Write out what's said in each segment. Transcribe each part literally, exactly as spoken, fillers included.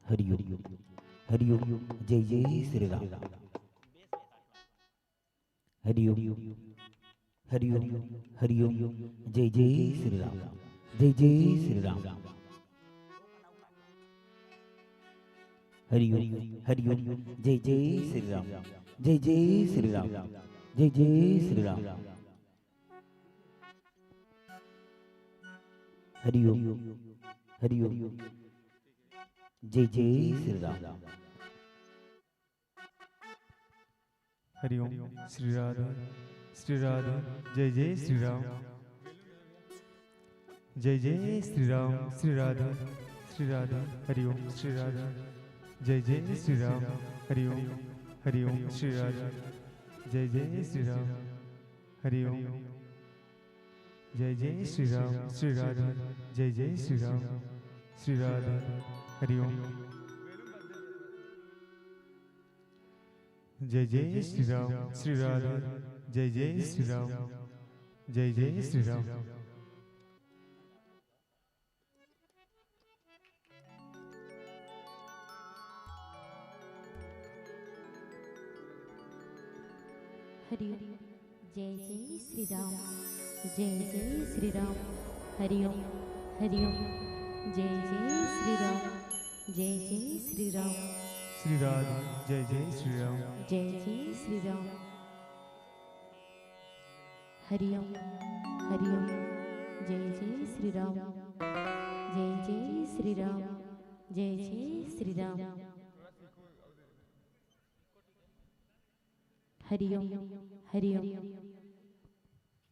हरिओम, हरिओम, जय जय श्री राम। हरिओम, हरिओम, हरिओम, जय जय श्री राम, जय जय श्री राम। हरिओम, हरिओम, जय जय श्री राम, जय जय श्री राम, जय जय श्री राम। हरिओम, हरिओम, जय जय श्री राम। हरिओम। श्री राधे, श्री राधे, जय जय श्री राम, जय जय श्री राम। श्री राधे, श्री राधे, हरिओम। श्री राधे, जय जय श्री राम, हरिओम। हरिओम। श्री राधे, जय जय श्री राम, हरिओम। जय जय श्री राम। श्री राधे, जय जय श्री राम। श्री राधे, हरिओम। जय जय श्री राम। श्री राधे, जय जय श्री राम, जय जय श्री राम। हरिओम। जय जय श्री राम, जय जय श्री राम। हरिओम, हरिओम। जय जय श्री राम, जय जय श्री राम। श्री राधे, जय जय श्री राम। जय जय श्री राम। हरिओम, हरिओम। जय जय श्री राम, जय जय श्री राम, जय जय श्री राम। हरिओम, हरिओम।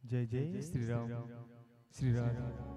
जय जय श्री राम। श्री राधे।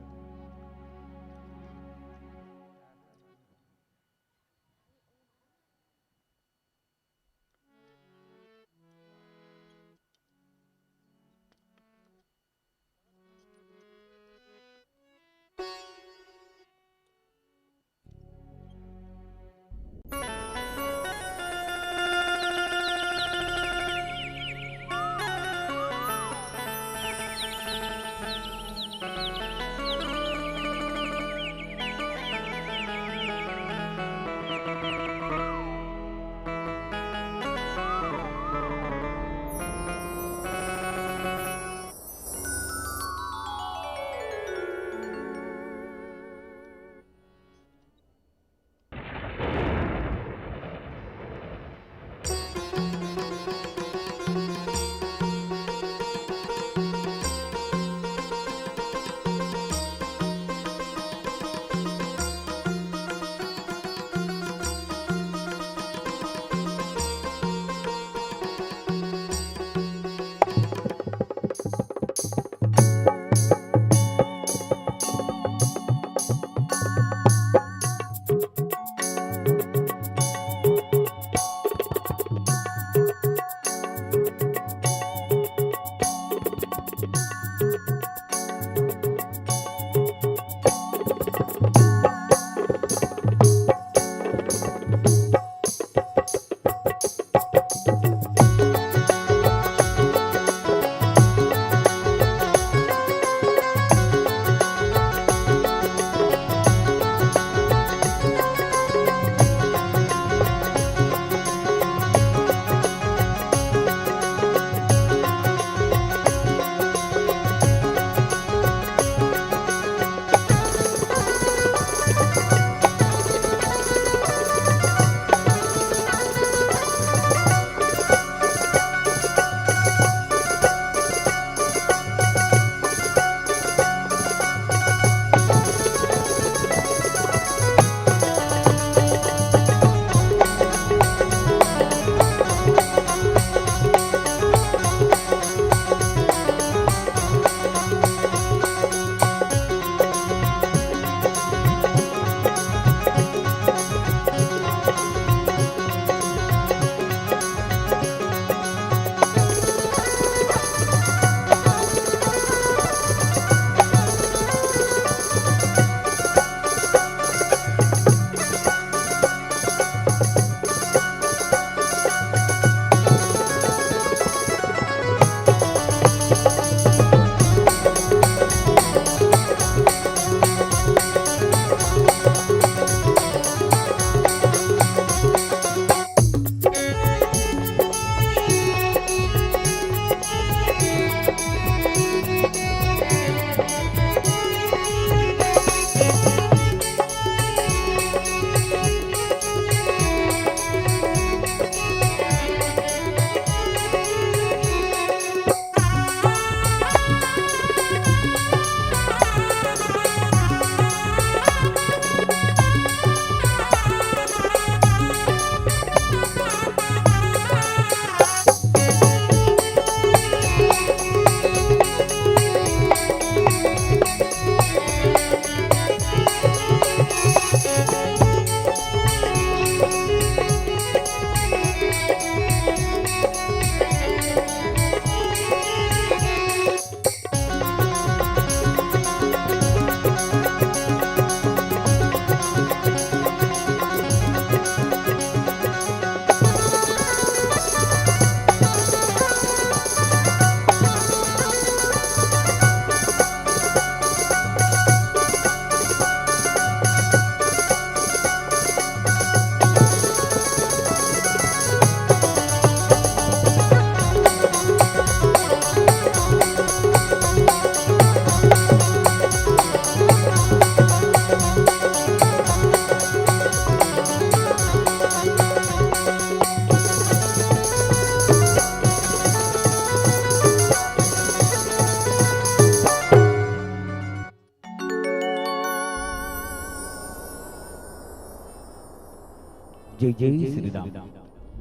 जय जय श्री राम,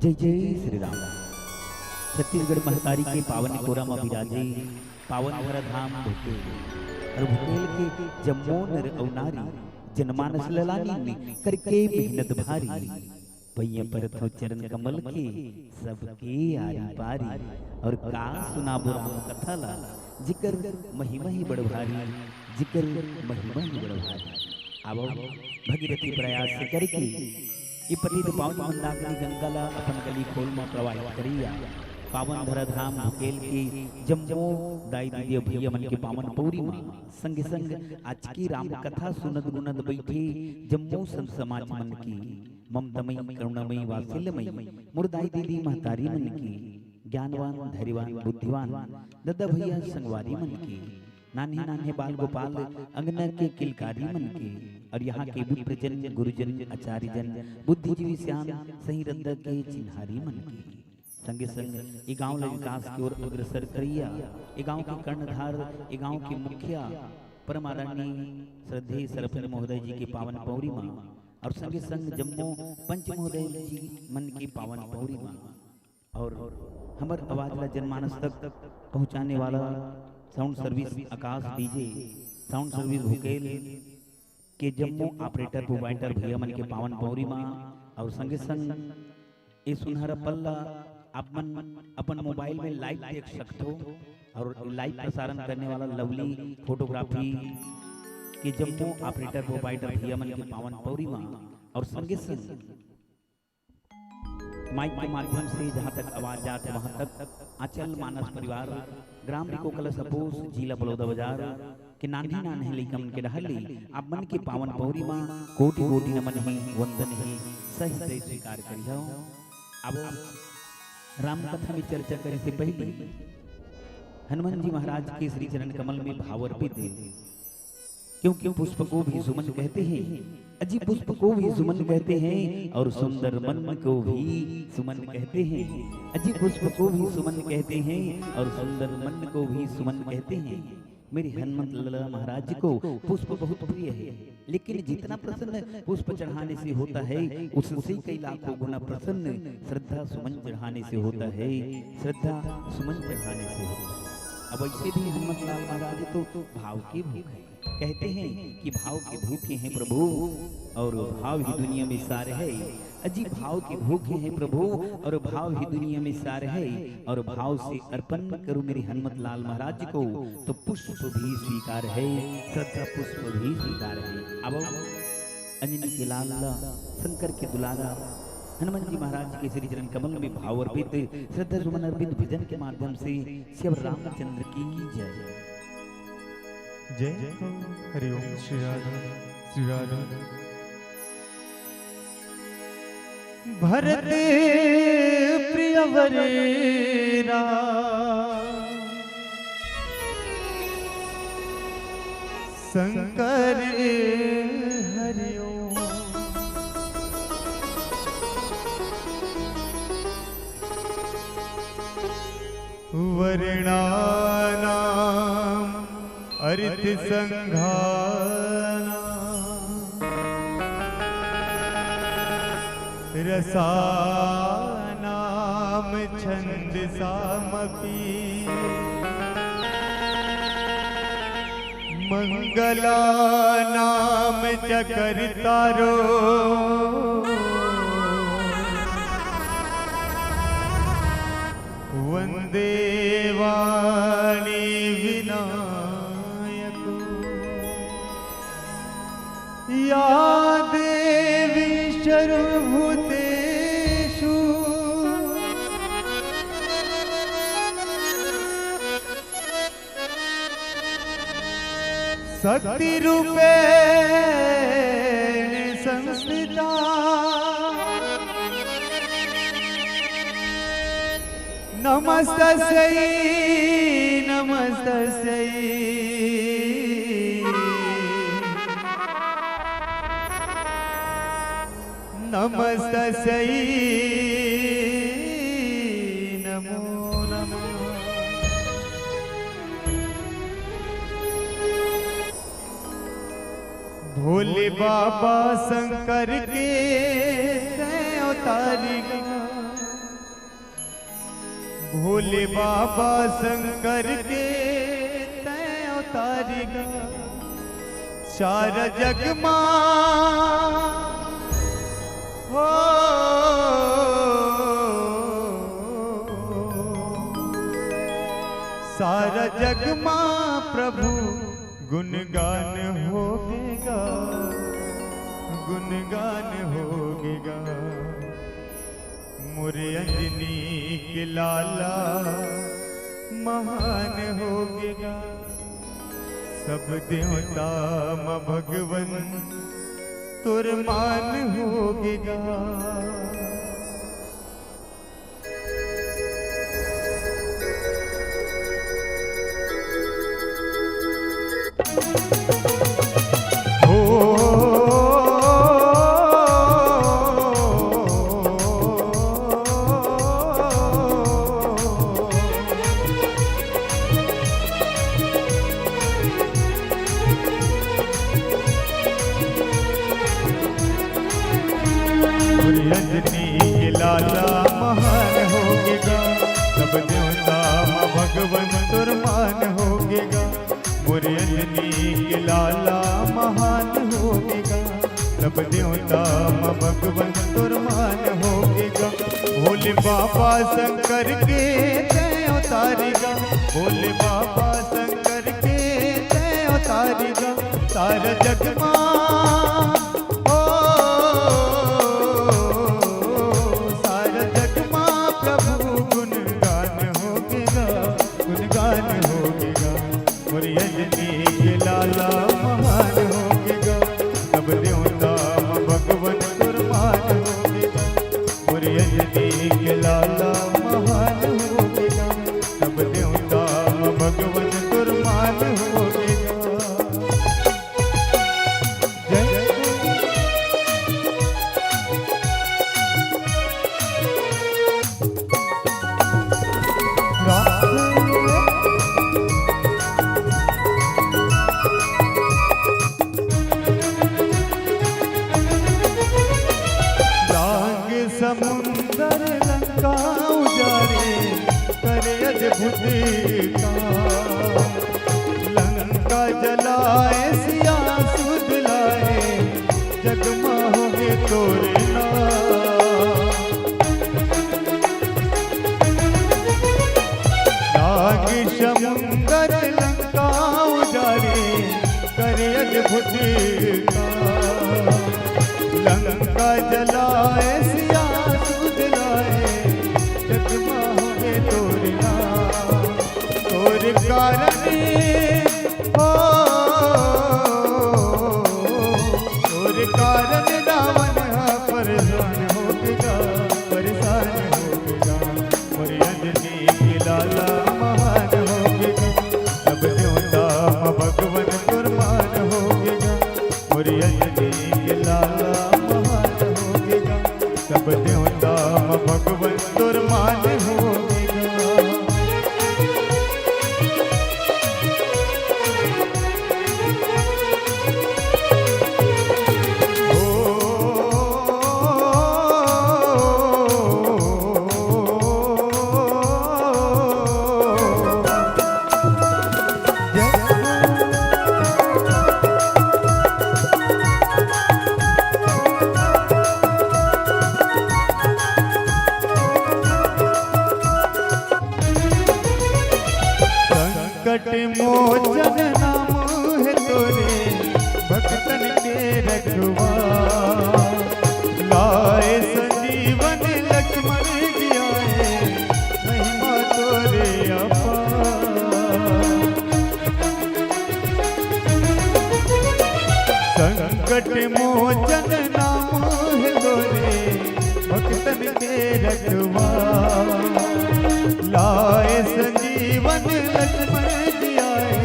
जय जय श्री राम। छत्तीसगढ़ महतारी के पावन कोरा म बिराजे पावन धरा धाम भूपेल, अउ भूपेल के जम्मो नर अउ नारी, जनमानस ल लानिन करके मेहनत भारी। पइयाँ परत हँव चरण कमल के, सबके आरी पारी। अउ का सुनाबो राम कथा ला, जिकर महिमा ही बड़ भारी, जिकर महिमा ही बड़ भारी। आवव भगीरथी प्रयास करके ए पतित पावन मंदाकिनी गंगा ला अपन गली खोल म प्रवाहित करइया पावन धरा धाम भूपेल के जम्मो दाई दीदी अउ भइया मन के पावन पौरी म, संगे संग आज की राम कथा सुनत गुनत बइठे जम्मो संत समाज मन की ममतामयी, करुणामयी, वात्सल्यमयी मोर दाई दीदी महतारी मन की, ज्ञानवान, धैर्यवान, बुद्धिवान ददा भइया संगवारी मन की, नान्हे नान्हे बाल गोपाल अंगना के किलकारी मन के, अउ यहाँ के विप्रजन, गुरुजन, आचार्यजन, बुद्धिजीवी सियान सही रद्दा के चिन्हारी मन के। संगे संग ए गांव ल विकास के ओर अग्रसर करइया, ए गांव के कर्णधार, ए गांव के मुखिया परम आदरणीय श्रद्धेय सरपंच महोदय जी के पावन पौरी म, अउ संगे संग जम्मो पंच महोदय जी मन के पावन पौरी म, अउ हमर आवाज ला जनमानस तक पहुंचाने वाला साउंड सर्विस आकाश डीजे, साउंड सर्विस भूपेल के जम्मो ऑपरेटर प्रोवाइडर भइया मन के पावन पौरी म, अउ संगे संग ए सुनहरा पल ला आप मन अपन मोबाइल में लाइव देख सकथो, अउ लाइव प्रसारण करने वाला लवली फोटोग्राफी के जम्मो ऑपरेटर प्रोवाइडर भइया मन के पावन पौरी म, अउ संगे संग माइक के माध्यम से जहाँ तक आवाज जात हे, वहाँ तक आंचल मानस परिवार, ग्राम रिकोकला सपोस, जिला बलौदाबाजार के नान्हे नान्हे लइका मन के डहर ले आप मन के पावन पौरी म कोटि कोटि नमन हे, वंदन हे, सहित स्वीकार करिहव। अब राम कथा में चर्चा करे से पहले हनुमान जी महाराज के श्री चरण कमल में भाव अर्पित हे। क्योंकि पुष्प को भी सुमन कहते हैं, अजी पुष्प को भी सुमन कहते हैं, और सुंदर मन को भी सुमन कहते हैं। अजी पुष्प को भी सुमन कहते हैं, और सुंदर मन को भी सुमन कहते हैं। मेरे हनुमत लाला महाराज जी को पुष्प बहुत प्रिय है, लेकिन जितना प्रसन्न पुष्प चढ़ाने से होता है, उससे कई लाखों गुना प्रसन्न श्रद्धा सुमन चढ़ाने से होता है, श्रद्धा सुमन चढ़ाने से होता है। अब ऐसे भी हनुमत लाल महाराज तो भाव के भूख है। कहते हैं कि भाव के भूखे हैं प्रभु, और भाव ही दुनिया में सार है। अजी भाव के भूखे हैं प्रभु, और भाव ही दुनिया में सार है। और भाव से अर्पण करूं मेरे हनुमत लाल महाराज को, तो पुष्प भी स्वीकार है, श्रद्धा पुष्प भी स्वीकार है। अब अंजनी के लाल ला, शंकर के दुलारा, हनुमान जी महाराज के श्री चरण कमल में भाव अर्पित, श्रद्धा सुमन अर्पित भजन के माध्यम से श्री रामचंद्र की जय। जय हो। हरिओम श्री राधे, श्री राधे। भरत प्रिय वर राम, शंकर हरिओम। वर्णानां अर्थ संघानां रसानां छंदसामपि। मंगलानां च कर्तारो वंदे वाणी विनायको। या देवी सर्वभूतेषु शक्तिरूपेण संस्थिता। नमस्तस्यै, नमस्तस्यै, नमस्तस्यै नमो नमः। भोले बाबा शंकर के तैं अवतारी गा। भोले बाबा शंकर के तैं अवतारी गा। सारा जग मा हो, सारा जग मा प्रभु गुणगान होगे गा, गुणगान होगे गा। मोरे अंजनी के लाला महान होगे गा। सब देवता म भगवन तोर मान होगे गा। मोरे अंजनी के लाला महान होगे गा, सब देवता म भगवन तोर मान होगे गा। मोरे अंजनी के लाला महान होगे गा, सब देवता म भगवन तोर मान होगे गा। भोले बाबा शंकर के तैं अवतारी गा, भोले बाबा शंकर के तैं अवतारी गा। सारा जग मा ओ, सारा जग मा प्रभु गुणगान होगे गा, गुणगान होगे गा। मोरे अंजनी के लाला महान होगे गा, सब देवता म भगवन तोर मान होगे गा। मोरे अंजनी के लाला महान होगे गा, सब देवता म भगवन तोर मान होगे गा। जय। लांघ समुंदर लंका उजारे, करे अद्भुत काम। लंका जलाए सिया सुध लाए, जग मा होगे तोरे नाम। लांघ समुंदर लंका उजारे, करे अद्भुत काम। लंका जलाए सिया सुध लाए, जग मा होगे तोरे नाम। तोर कारन हो, तोर कारन रावण ह परेशान होगे गा, परेशान होगे गा। मोरे अंजनी के लाला महान होगे गा, सब देवता म भगवन तोर मान होगे गा। मोरे अंजनी के लाला महान होगे गा, सब देवता म भगवन तोर मान होगे गा। संकट मोचन नाम हे तोरे, भक्तन के रखवार। लाए संजीवन लक्ष्मण जी आए, महिमा तोरे अपार। संकट मोचन नाम हे तोरे, भक्तन के रखवार। लाए संजीवन लक्ष्मण जी आए,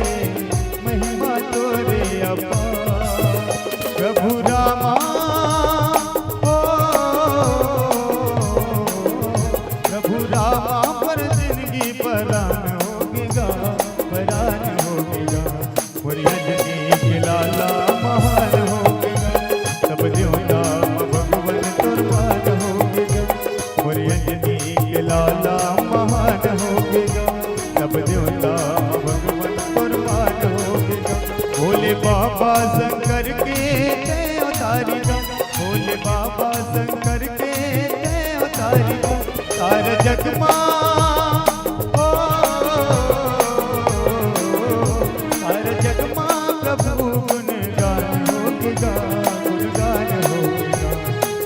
महिमा तोरे अपार। प्रभु रामा, ओ, प्रभु रामा पर जिनगी परान होगे गा, परान होगे गा। मोरे अंजनी के लाला महान होगे गा, सब देवता म भगवन तोर मान होगे गा। बाबा शंकर के तैं अवतारी गा, भोले बाबा शंकर के तैं अवतारी गा, सारा जग मा, ओ, सारा जग मा प्रभु गुणगान होगे गा, गुणगान होगे गा।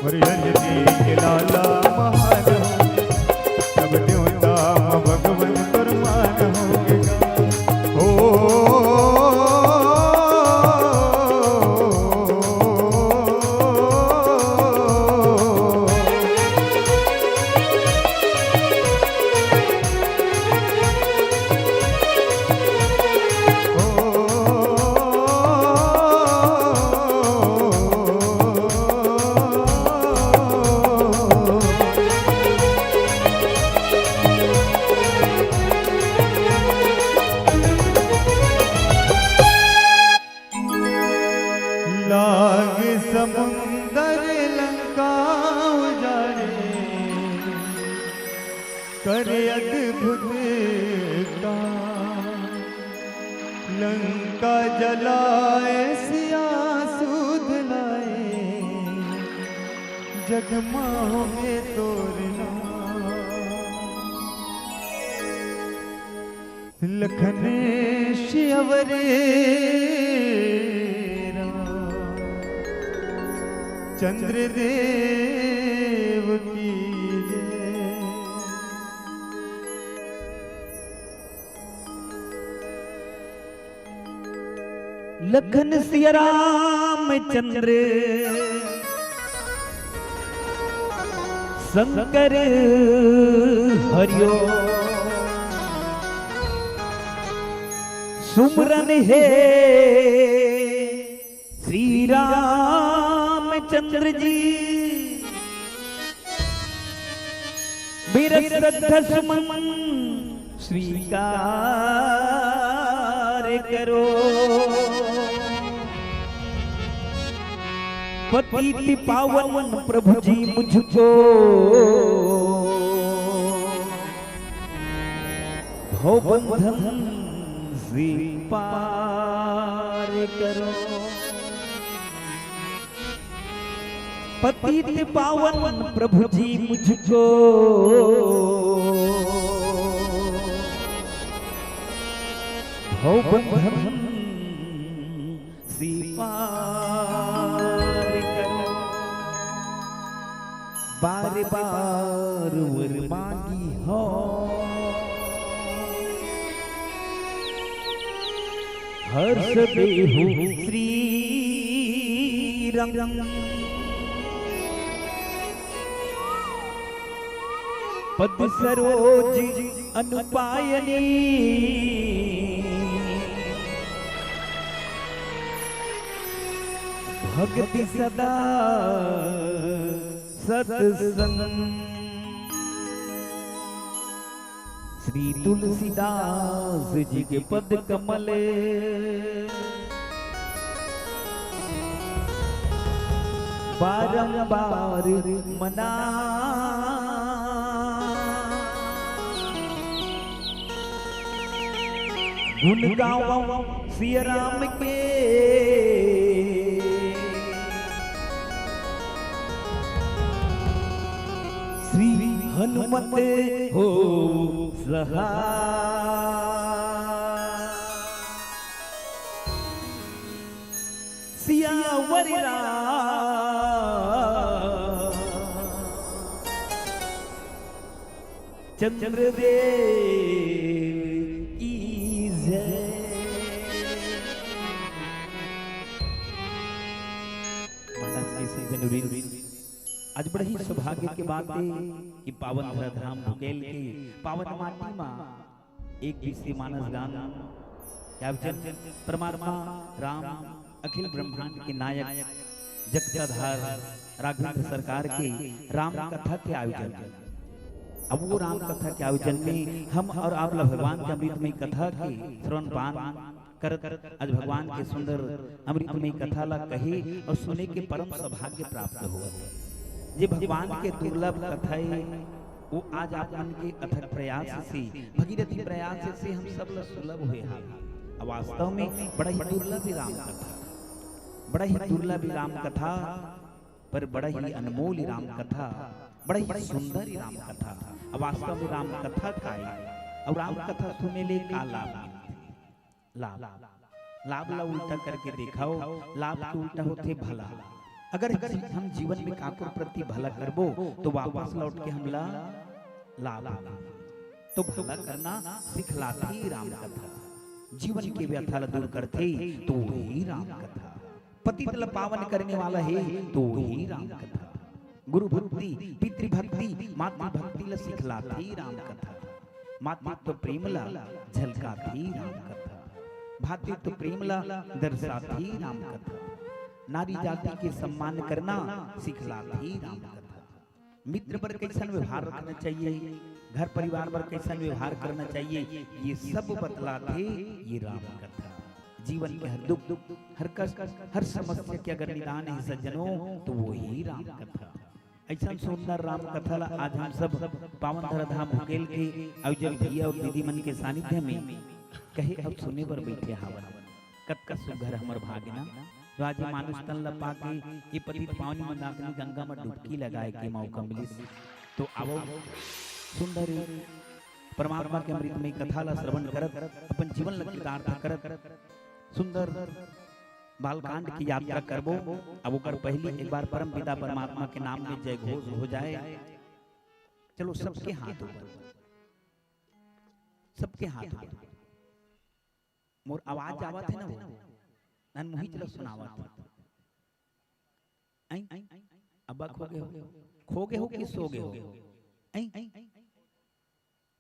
मोर अंजनी के लाला महान हो, सब देवता म भगवन तोर मान होगे गा। ओ, लाग समुंदर लंका उजाड़े, करे अद्भुत काम। लंका जलाए सिया सूध लाए, जग मा होगे तोर नाम। लखन सियावर राम, चंद्रदेव की जय। लखन सिया राम चंद्र शंकर हरिओ, सुमरन हे श्री रामचंद्र जी, मेरा श्रद्धा सुमन स्वीकार करो। पतित पावन प्रभु जी मुझको भव बंधन से पार करो। पतित पावन प्रभु जी मुझको भव बंधन से पार करो। बार बार वर मांगी हो, हर्ष देहु श्री रंग। पद सरोज अनुपायनी, भगति सदा सत्संग। श्री तुलसीदास जी के पद कमल बारंबार मना। गुण गावं सिया राम के, श्री हनुमत हो सहाय। सियावर राम चंद्रदेव की जय। मानस के सज्जन वृंद, आज बड़ा ही सौभाग्य के बात हे कि पावन धरा धाम भुकेल के पावन माटी मा एक दिवसीय मानस गान के आयोजन परमात्मा राम, अखिल ब्रह्मांड के नायक, जगताधार राघवेंद्र सरकार के राम कथा के आयोजन। अब वो राम कथा के आयोजन में हम और आप ला भगवान के अमृतमय कथा के श्रवण पान करत आज भगवान के सुंदर अमृतमय कथा ला कहे और सुने के परम सौभाग्य प्राप्त हो। जे भगवान के दुर्लभ कथा हे, वो आज आप मन के अथक प्रयास से, भगीरथी प्रयास से हम सब ला सुलभ हुए हे। अब वास्तव में बड़ा ही दुर्लभ हे राम कथा। बड़ा ही दुर्लभ राम कथा, पर बड़ा ही अनमोल राम कथा, बड़ा ही सुंदर राम कथा। अब वास्तव में राम कथा का है? और राम कथा सुने ले का लाभ मिलथे? लाभ, लाभ ला उल्टा करके देखव, लाभ के उल्टा होथे भला। अगर जी-, हम जीवन में काकर प्रति भला करबो, तो वापस लौट के हमला लाभ होही। तो भला करना सिखलाथे राम कथा, जीवन के व्यथा ला दूर करथे, तो वही राम कथा। पतित ला पावन करने वाला है, तो वही राम कथा। गुरु भक्ति, पितृभक्ति, मातृभक्ति ला सिखलाथे राम कथा। मातृत्व प्रेम ला झलकाथे राम कथा। भातृत्व प्रेम ला दर्शाथे राम कथा। नारी जाति के सम्मान करना सिखलाथे राम कथा। मित्र बर कैसन व्यवहार रखना चाहिए, घर परिवार बर कैसन व्यवहार करना चाहिए, ये सब बतलाथे ये राम कथा। जीवन के हर दुख, हर कष्ट, हर समस्या के अगर निदान है सज्जनों, तो वो ही राम कथा। ऐसन सुंदर राम कथा ला आज हम सब पावन धरा धाम भुकेल के अउ जब भैया और दीदी मन के सानिध्य में कहे अउ सुने बर बैठे हावन। कतका सुघर हमर भाग्य ना, जो आज ये मानुष तन ला पाके ये पतित पावनी मंदाकिनी गंगा में डुबकी लगाए के मौका मिलिस। तो आवो सुंदर परमात्मा के अमृतमय कथा ला श्रवण करत, अपन जीवन ला कृतार्थ करत, सुंदर बालकांड की यात्रा करबो। अब ओकर पहली एक बार परम पिता परमात्मा के नाम में जय घोष हो जाए। चलो, सबके हाथ ऊपर, सबके हाथ ऊपर। मोर आवाज आवत है ना वो? नन मुही चलो सुनावत है। आई? अब्बा खो गए हो? खो गए हो कि सो गए हो? आई?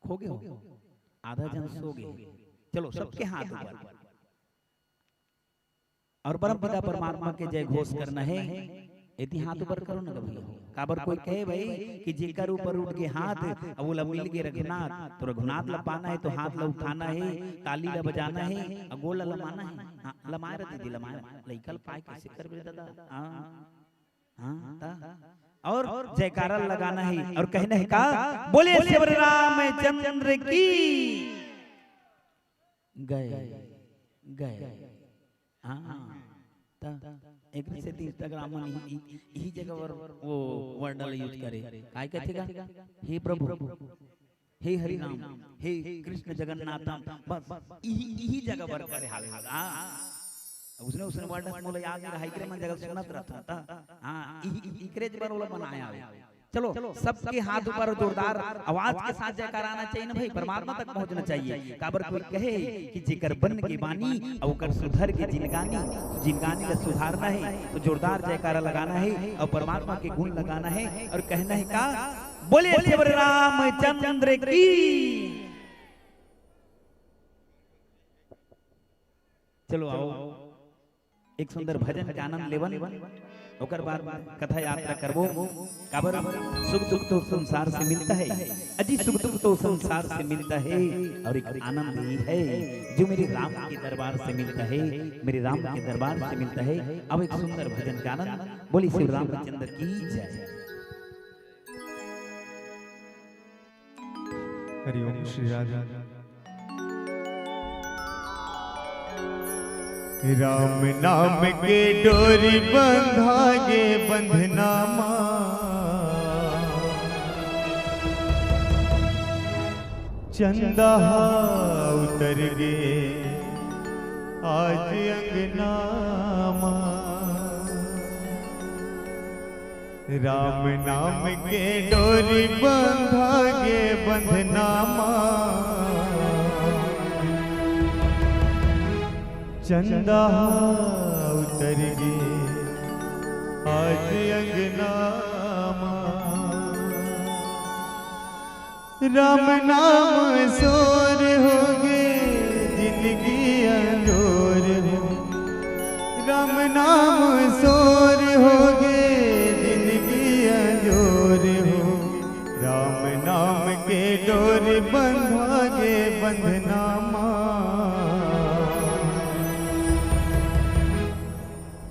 खो गए हो? आधा जन सो गए। चलो, सबके हाथ ऊपर। और परम पिता परमात्मा के जय घोष करना है। एती हाथ ऊपर करो ना कभी। काबर कोई कहे भाई कि जेकर ऊपर उठ के हाथ, अब वो ला मिल के रघुनाथ, तो रघुनाथ ला पाना है तो हाथ ला उठाना है, ताली ला बजाना है, और गोल ला लमाना है। हाँ, लमाए रह दीदी, लमाए। लइका ला पाए कैसे करबे दादा? हाँ, हाँ, ता। और जयकारा लगाना है और कहना है का, बोले शिव रामचंद्र की। गए, गए। हाँ, हाँ। त एक से तीन Instagram में यही, यही जगह पर वो word ला use करे। काय कहथे का? हे प्रभु, हे हरि राम, हे कृष्ण जगन्नाथम, बस यही, यही जगह पर करे हावे। हाँ। उसने, उसने word मोला याद नहीं रहा, इकरे मन जगह सुनत रहता था। हाँ, यही, इकरे जगह वाला बनाया है। चलो, सबके हाथ ऊपर जोरदार आवाज के साथ जयकारा आना चाहिए ना भाई, परमात्मा तक पहुंचना चाहिए। काबर कोई कहे कि जेकर बन के बानी, अउ ओकर सुधर के जिनगानी, जिनगानी ला सुधारना है, तो जोरदार जयकारा लगाना है और परमात्मा के गुण लगाना है और कहना है का, बोले शिव रामचंद्र की। चलो आओ, एक सुंदर भजन के आनंद लेवन, ओकर बाद कथा यात्रा करबो। काबर सुख दुख तो संसार से मिलता है, अजी सुख दुख तो संसार से मिलता है, और एक आनंद ही है जो मेरे राम के दरबार से मिलता है, मेरे राम के दरबार से मिलता है। अब एक सुंदर भजन के आनंद। बोली श्री रामचंद्र की जय। हरिओम श्री राधे। राम नाम के डोरी बंधा गे बंधना मा, चंदा हा उतर गे आज अंगना मा। राम नाम के डोरी बंधा गे बंधना मा, चंदा उतर गे आज अंगना मा। राम नाम शोर होगे, जिनगी अंजोर हो। राम नाम शोर होगे, जिनगी अंजोर हो। राम नाम के डोर बंधा गे बंधना मा।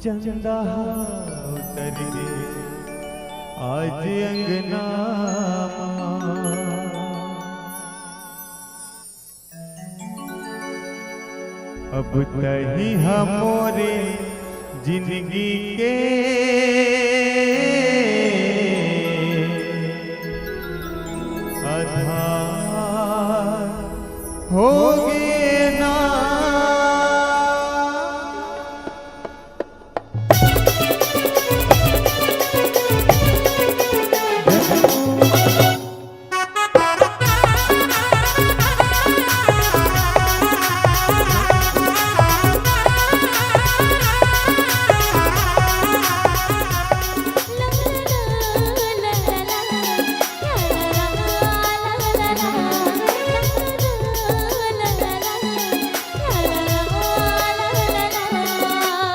चंदा उतर गे आज अंगना मा। अब तही हमोरे जिंदगी के आधार होगे ना।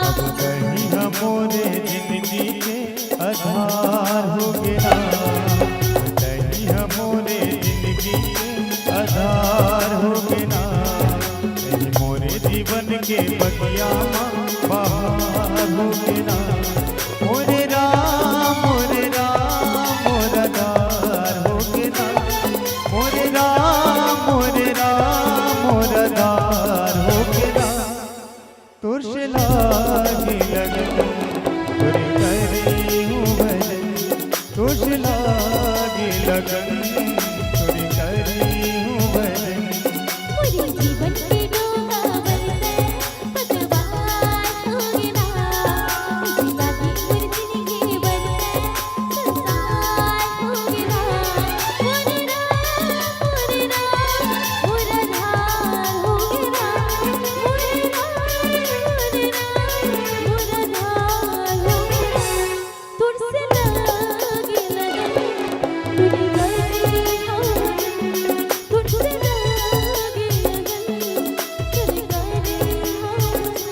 अब तहीं ह मोरे जिंदगी के आधार होगे ना। तहीं ह मोरे जिंदगी के आधार होगे ना। तहीं मोरे जीवन के बगिया म बहार होगे ना। मोरे राम, मोरे राम, मोर आधार होगे ना। मोरे राम, मोरे राम, मोर आधार होगे ना। तोर से लागे लगन, तोरे करे हूँ भजन। तोर से लागे लगन, तोरे करे हूँ भजन। मोरे जीवन के डोंगा बरसे पतवार होगे ना। खुशी लागे मोर जिंदगी बरसे संसार होगे ना। मोरे राम, मोरे राम, मोर आधार होगे ना। मोरे राम, मोरे राम, मोर आधार होगे ना। तोर से लागे लगन, तोरे करे हूँ भजन। तोर से लागे लगन, तोरे करे हूँ भजन।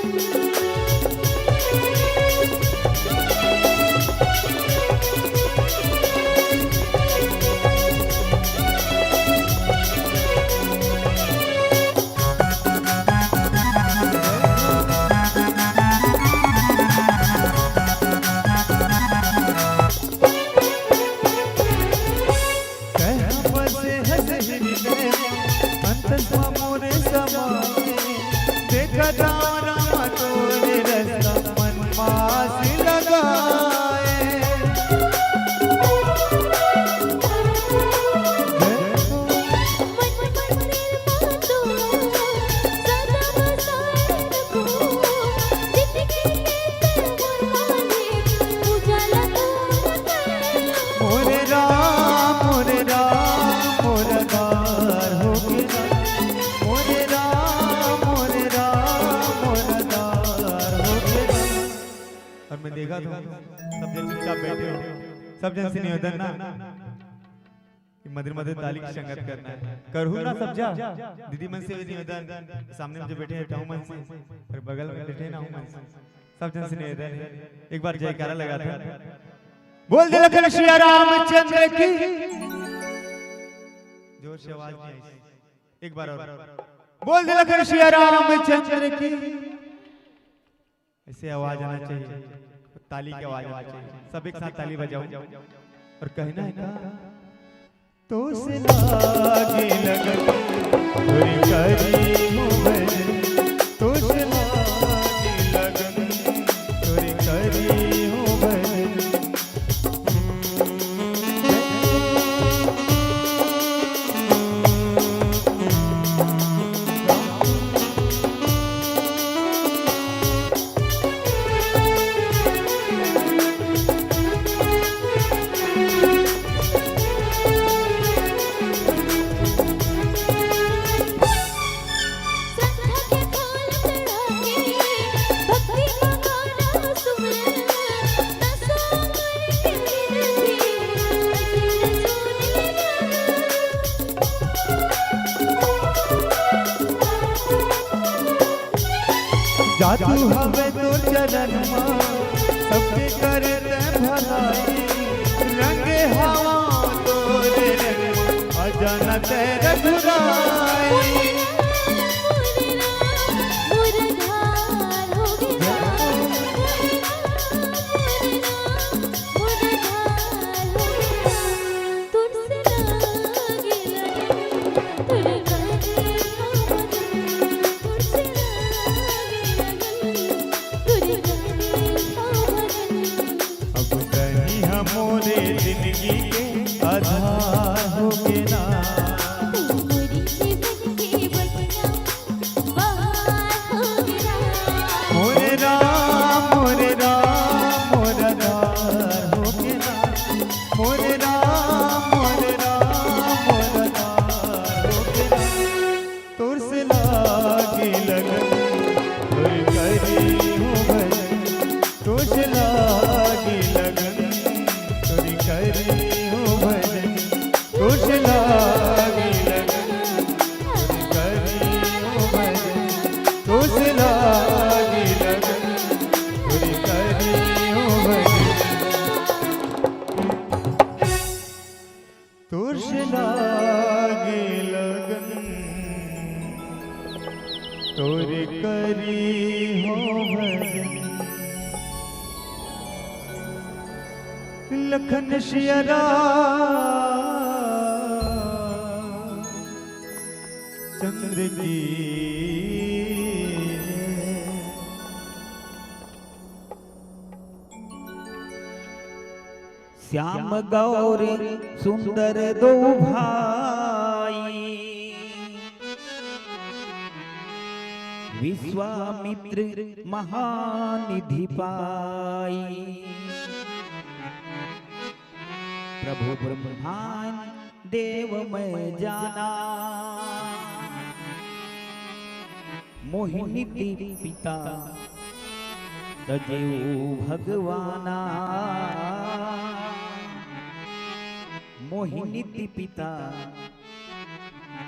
कहाँ बसे हस हृदय म, अंतस म मोरे समाए। देखत हँव रामा तोरे रस्ता, मन म आस लगाए। मोरे राम, मोरे राम, मोर आधार होगे ना। मोरे राम, मोरे राम, मोर आधार होगे ना। अउ मैं देखत हँव, सब झन चुपचाप बइठे हो। सब झन से निवेदन ना, कि मधुर मधुर ताली के संगत करना हे। करहू ना सब झन, दीदी मन से भी निवेदन, सामने में जो बइठे हे, तहू मन से, अउ बगल में बइठे हे ना, ओहू मन से। सब झन से निवेदन हे, एक बार जयकारा लगा दे। बोल दे लखन सिया रामचंद्र की। जोर से आवाज नहीं आई, एक बार अउ। बोल दे लखन सिया रामचंद्र की। ऐसे आवाज आना चाहिए, ताली की आवाज आना चाहिए। सब एक साथ ताली बजाओ अउ कहना हे का? तोर से लागे लगन, तोरे करे हूँ भजन। तोर से लागे लगन, तोरे करे हूँ भजन। जादू हवे तोर चरन म, सबके करे तैं भलाई। रंगे हवा तोरे रंग म, अजाना तैं रघुराई। मोरे जिंदगी के आधार हो गे ना। मोरे जीवन के बगिया बहार हो गे ना। मोरे राम, मोरे राम, मोर आधार हो गे ना। मोरे राम, मोरे राम, मोर आधार हो गे ना। तोर से लागे लगन, तोर करी हो भजन। तोर से लागे लगन, तोर करी हो भजन। तोर से लागे लगन, तोर करी हो भजन। तोर से लागे लगन, तोर करी हो भजन। तोर से लागे लगन, तोर करी हो भजन। लखन सिया राम चंद्र की। श्याम गौर सुंदर दो भाई, विश्वामित्र महानिधि पाई। प्रभु ब्रह्मांड देव मैं जाना, मोहिनी पिता तजेऊ भगवाना। मोहिनी पिता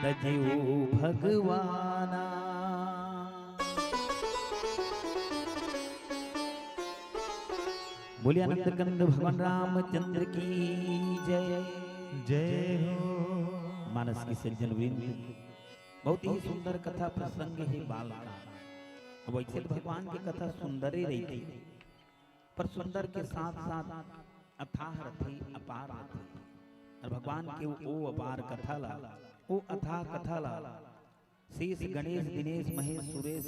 तजेऊ भगवाना। बोलिए आनंद कंद भगवान रामचंद्र की जय। जय हो। मानस के सज्जन वृंद, बहुत ही सुंदर कथा प्रसंग हे बाल का। अब वैसे तो भगवान की कथा सुंदर ही रही थी, पर सुंदर के साथ साथ अथाह रथे, अपार रथे। और भगवान के वो अपार कथा ला, वो अथाह कथा ला शेष गणेश, दिनेश, महेश, सुरेश,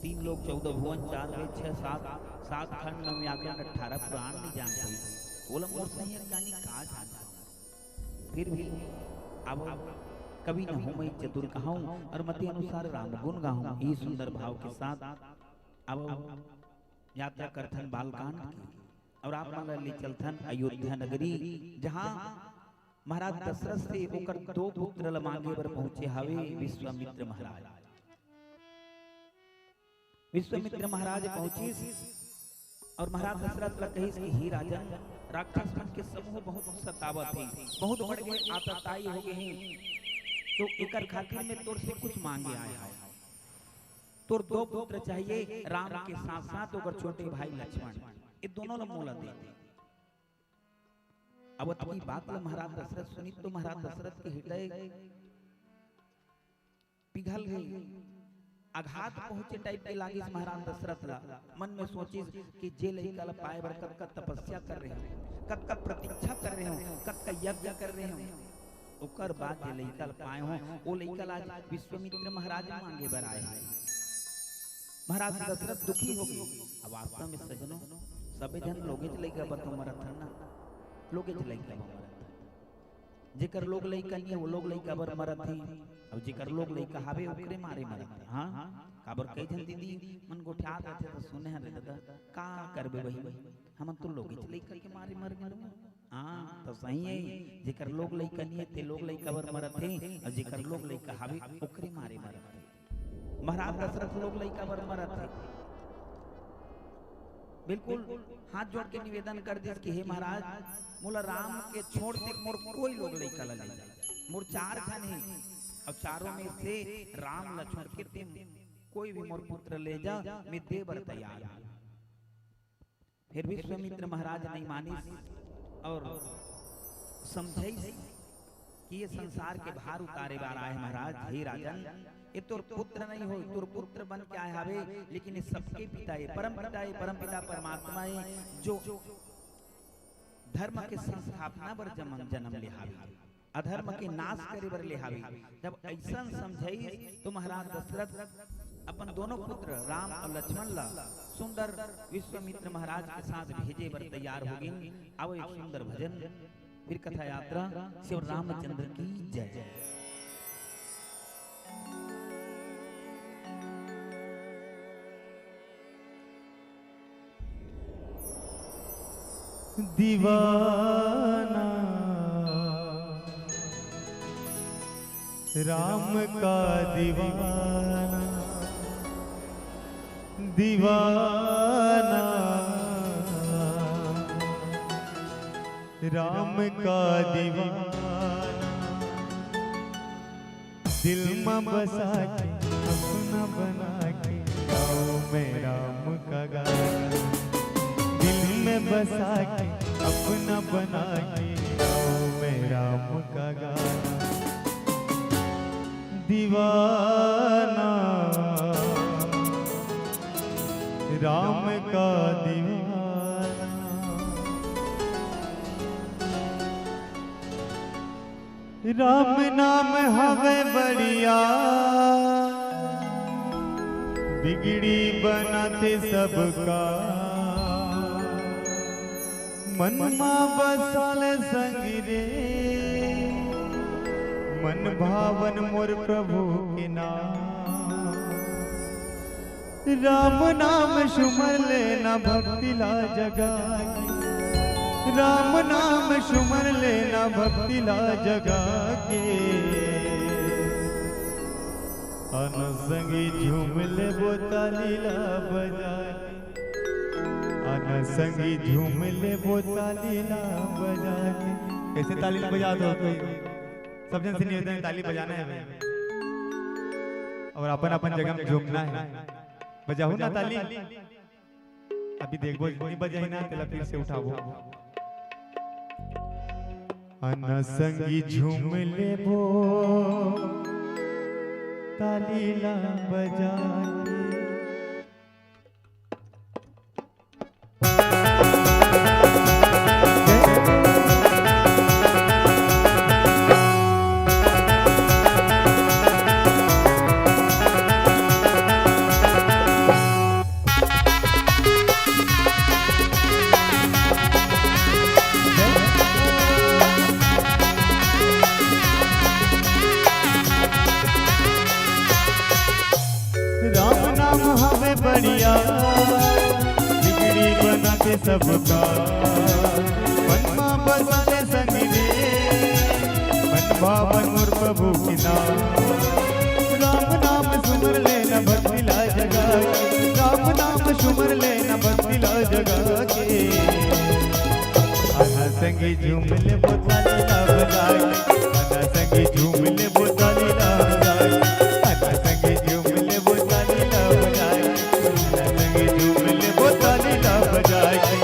तीन लोक, चौदह भुवन, चार वेद, छह सात, सात खंड, नौ व्याकरण, अठारह पुराण नहीं जान पाई। बोला, मोर सही अज्ञानी का जान पाऊं। फिर भी अब कवि न होमई चतुर कहाऊं, और मति अनुसार राम गुण गाऊं। ई सुंदर भाव के साथ अब यात्रा करथन बालकांड की, और आप मन ला ले चलथन अयोध्या नगरी, जहां महाराज दशरथ से ओकर दो पुत्र ल मांगे बर पहुंचे हावे विश्वामित्र महाराज। विश्वामित्र महाराज पहुंचिस और महाराज दशरथ ल कहिस कि हे राजन, राक्षस मन के समूह बहुत सतावत हे, बहुत बढ़ गे, आतताई हो गे हे, तो एकर खातिर मैं तोर से कुछ मांगे आए हंव। तोर दो पुत्र चाहिए, राम के साथ साथ ओकर छोटे भाई लक्ष्मण, ये दोनों ल मोला दे दे। अब ओतकी बात ल महाराज दशरथ सुनिस तो महाराज दशरथ के हृदय पिघल गे, आघात पहुंचे टाइप के लागिस महाराज दशरथ ला। मन में सोचिस कि जे लइका ला पाए बर कतका तपस्या कर रहे हंव, कतका प्रतीक्षा कर रहे हंव, कतका यज्ञ कर रहे हंव, ओकर बाद जे लइका ला पाए हंव, वो लइका ला आज विश्वामित्र महाराज मांगे बर आए हंव। महाराज दशरथ दुखी हो गे। अब वास्तव में सजनो, सबे झन लोगेच लइका बर तो मरत हन ना, लोगेच लइका बर मरत हन। जेकर लोग लइका नहीं है, वो लोग लइका बर मरत है, और जेकर लोग लइका हावे, ओकरे मारे मरत है। हाँ, काबर कई झन दीदी मन गोठियात रहिथे तो सुने हन रे ददा, का करबे बहिनी, हमन तो लोगेच लइका के मारे मर गे। हाँ, तो सही है, जेकर लोग लइका नहीं है, ते लोग लइका बर मरत है, और जेकर लोग लइका हावे, ओकरे मारे मरत है। महाराज दशरथ लोग लइका बर मरत हे। बिल्कुल हाथ जोड़ के निवेदन कर दिस कि हे महाराज, मोला राम के छोड़ के मोर कोई लोग लइका ला ले जा। मोर चार झन हे, अब चारों में से राम ला छोड़ के तें कोई भी मोर पुत्र ले जा, मैं दे बर तैयार हूँ। फिर विश्वामित्र महाराज नहीं मानिस और समझाइस कि ये संसार के भार उतारे बर आए महाराज। हे राजन, ये तोर पुत्र नहीं हो, तोर पुत्र बन के आए हावे, लेकिन ये सबके पिता है, परम पिता है, परम पिता परमात्मा है, जो धर्म के संस्थापना बर जन्म, जन्म ले हावे। अधर्म के नाश करे बर ले हावे। जब अइसन समझाइस तो महाराज दशरथ अपन दोनों पुत्र राम और लक्ष्मण ला सुंदर विश्वामित्र महाराज के साथ भेजे बर तैयार हो गे। अब एक सुंदर भजन, फिर कथा यात्रा। श्री रामचंद्र की जय। दीवाना, राम का दीवाना, दीवाना, राम का दीवाना। दिल में बसा के, अपना बना के, गाऊं मैं राम का गाना। दिल में बसा के, अपना बना के, गाऊं मैं राम का गाना। दीवाना, राम का दीवाना। राम नाम हवे बढ़िया, बिगड़ी बनाथे सबका। मन मा बसा ले संगी रे, मन भावन मोर प्रभु के नाम। राम नाम सुमर लेना भक्ति ला जगा के, राम नाम सुमर लेना भक्ति ला जगा के। अन संगी झूम लेबो ताली ला बजा के, अन संगी झूम लेबो ताली ला बजा के। कैसे ताली ला बजा दो कोई? सब जन से निवेदन है, ताली बजाना है भाई, और अपन अपन जगह में झूमना है। बजाहू ना ताली। अभी देखबो, नहीं बजाही ना, तेला फिर से उठाबो। अन संगी झूम लेबो, ताली ला बजा के। राम नाम हवे बढ़िया, बिगड़ी बनाथे सबका। मन मा बसा ले संगी रे, मन भावन मोर प्रभु के नाम। राम नाम सुमर लेना भक्ति ला जगा के, राम नाम सुमर लेना भक्ति ला जगा के। अना संगी झूम लेबो ताली ला बजा के, अना संगी झूम लेबो ताली ला बजा के, अना संगी झूम लेबो ताली ला बजा के, अना संगी झूम लेबो ताली ला बजा के।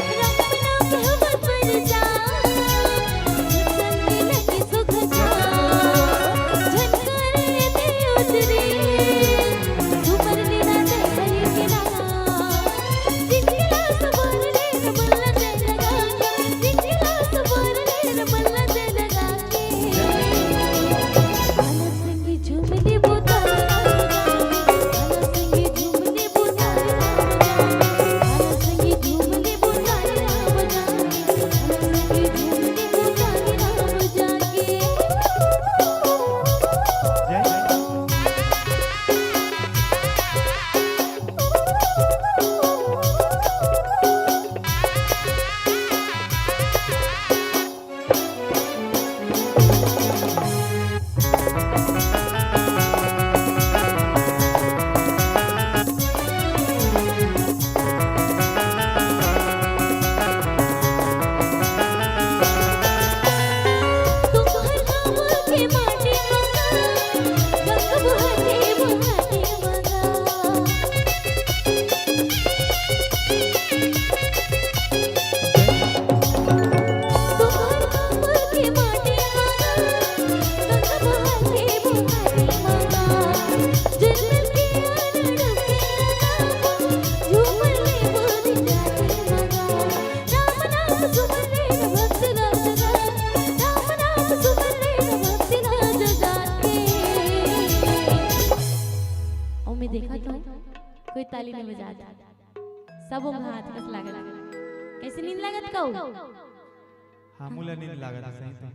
सब ओंघात कस लागत हे। कइसे नींद लागत कऊ? हाँ, मोला नींद लागत हे, सही तो।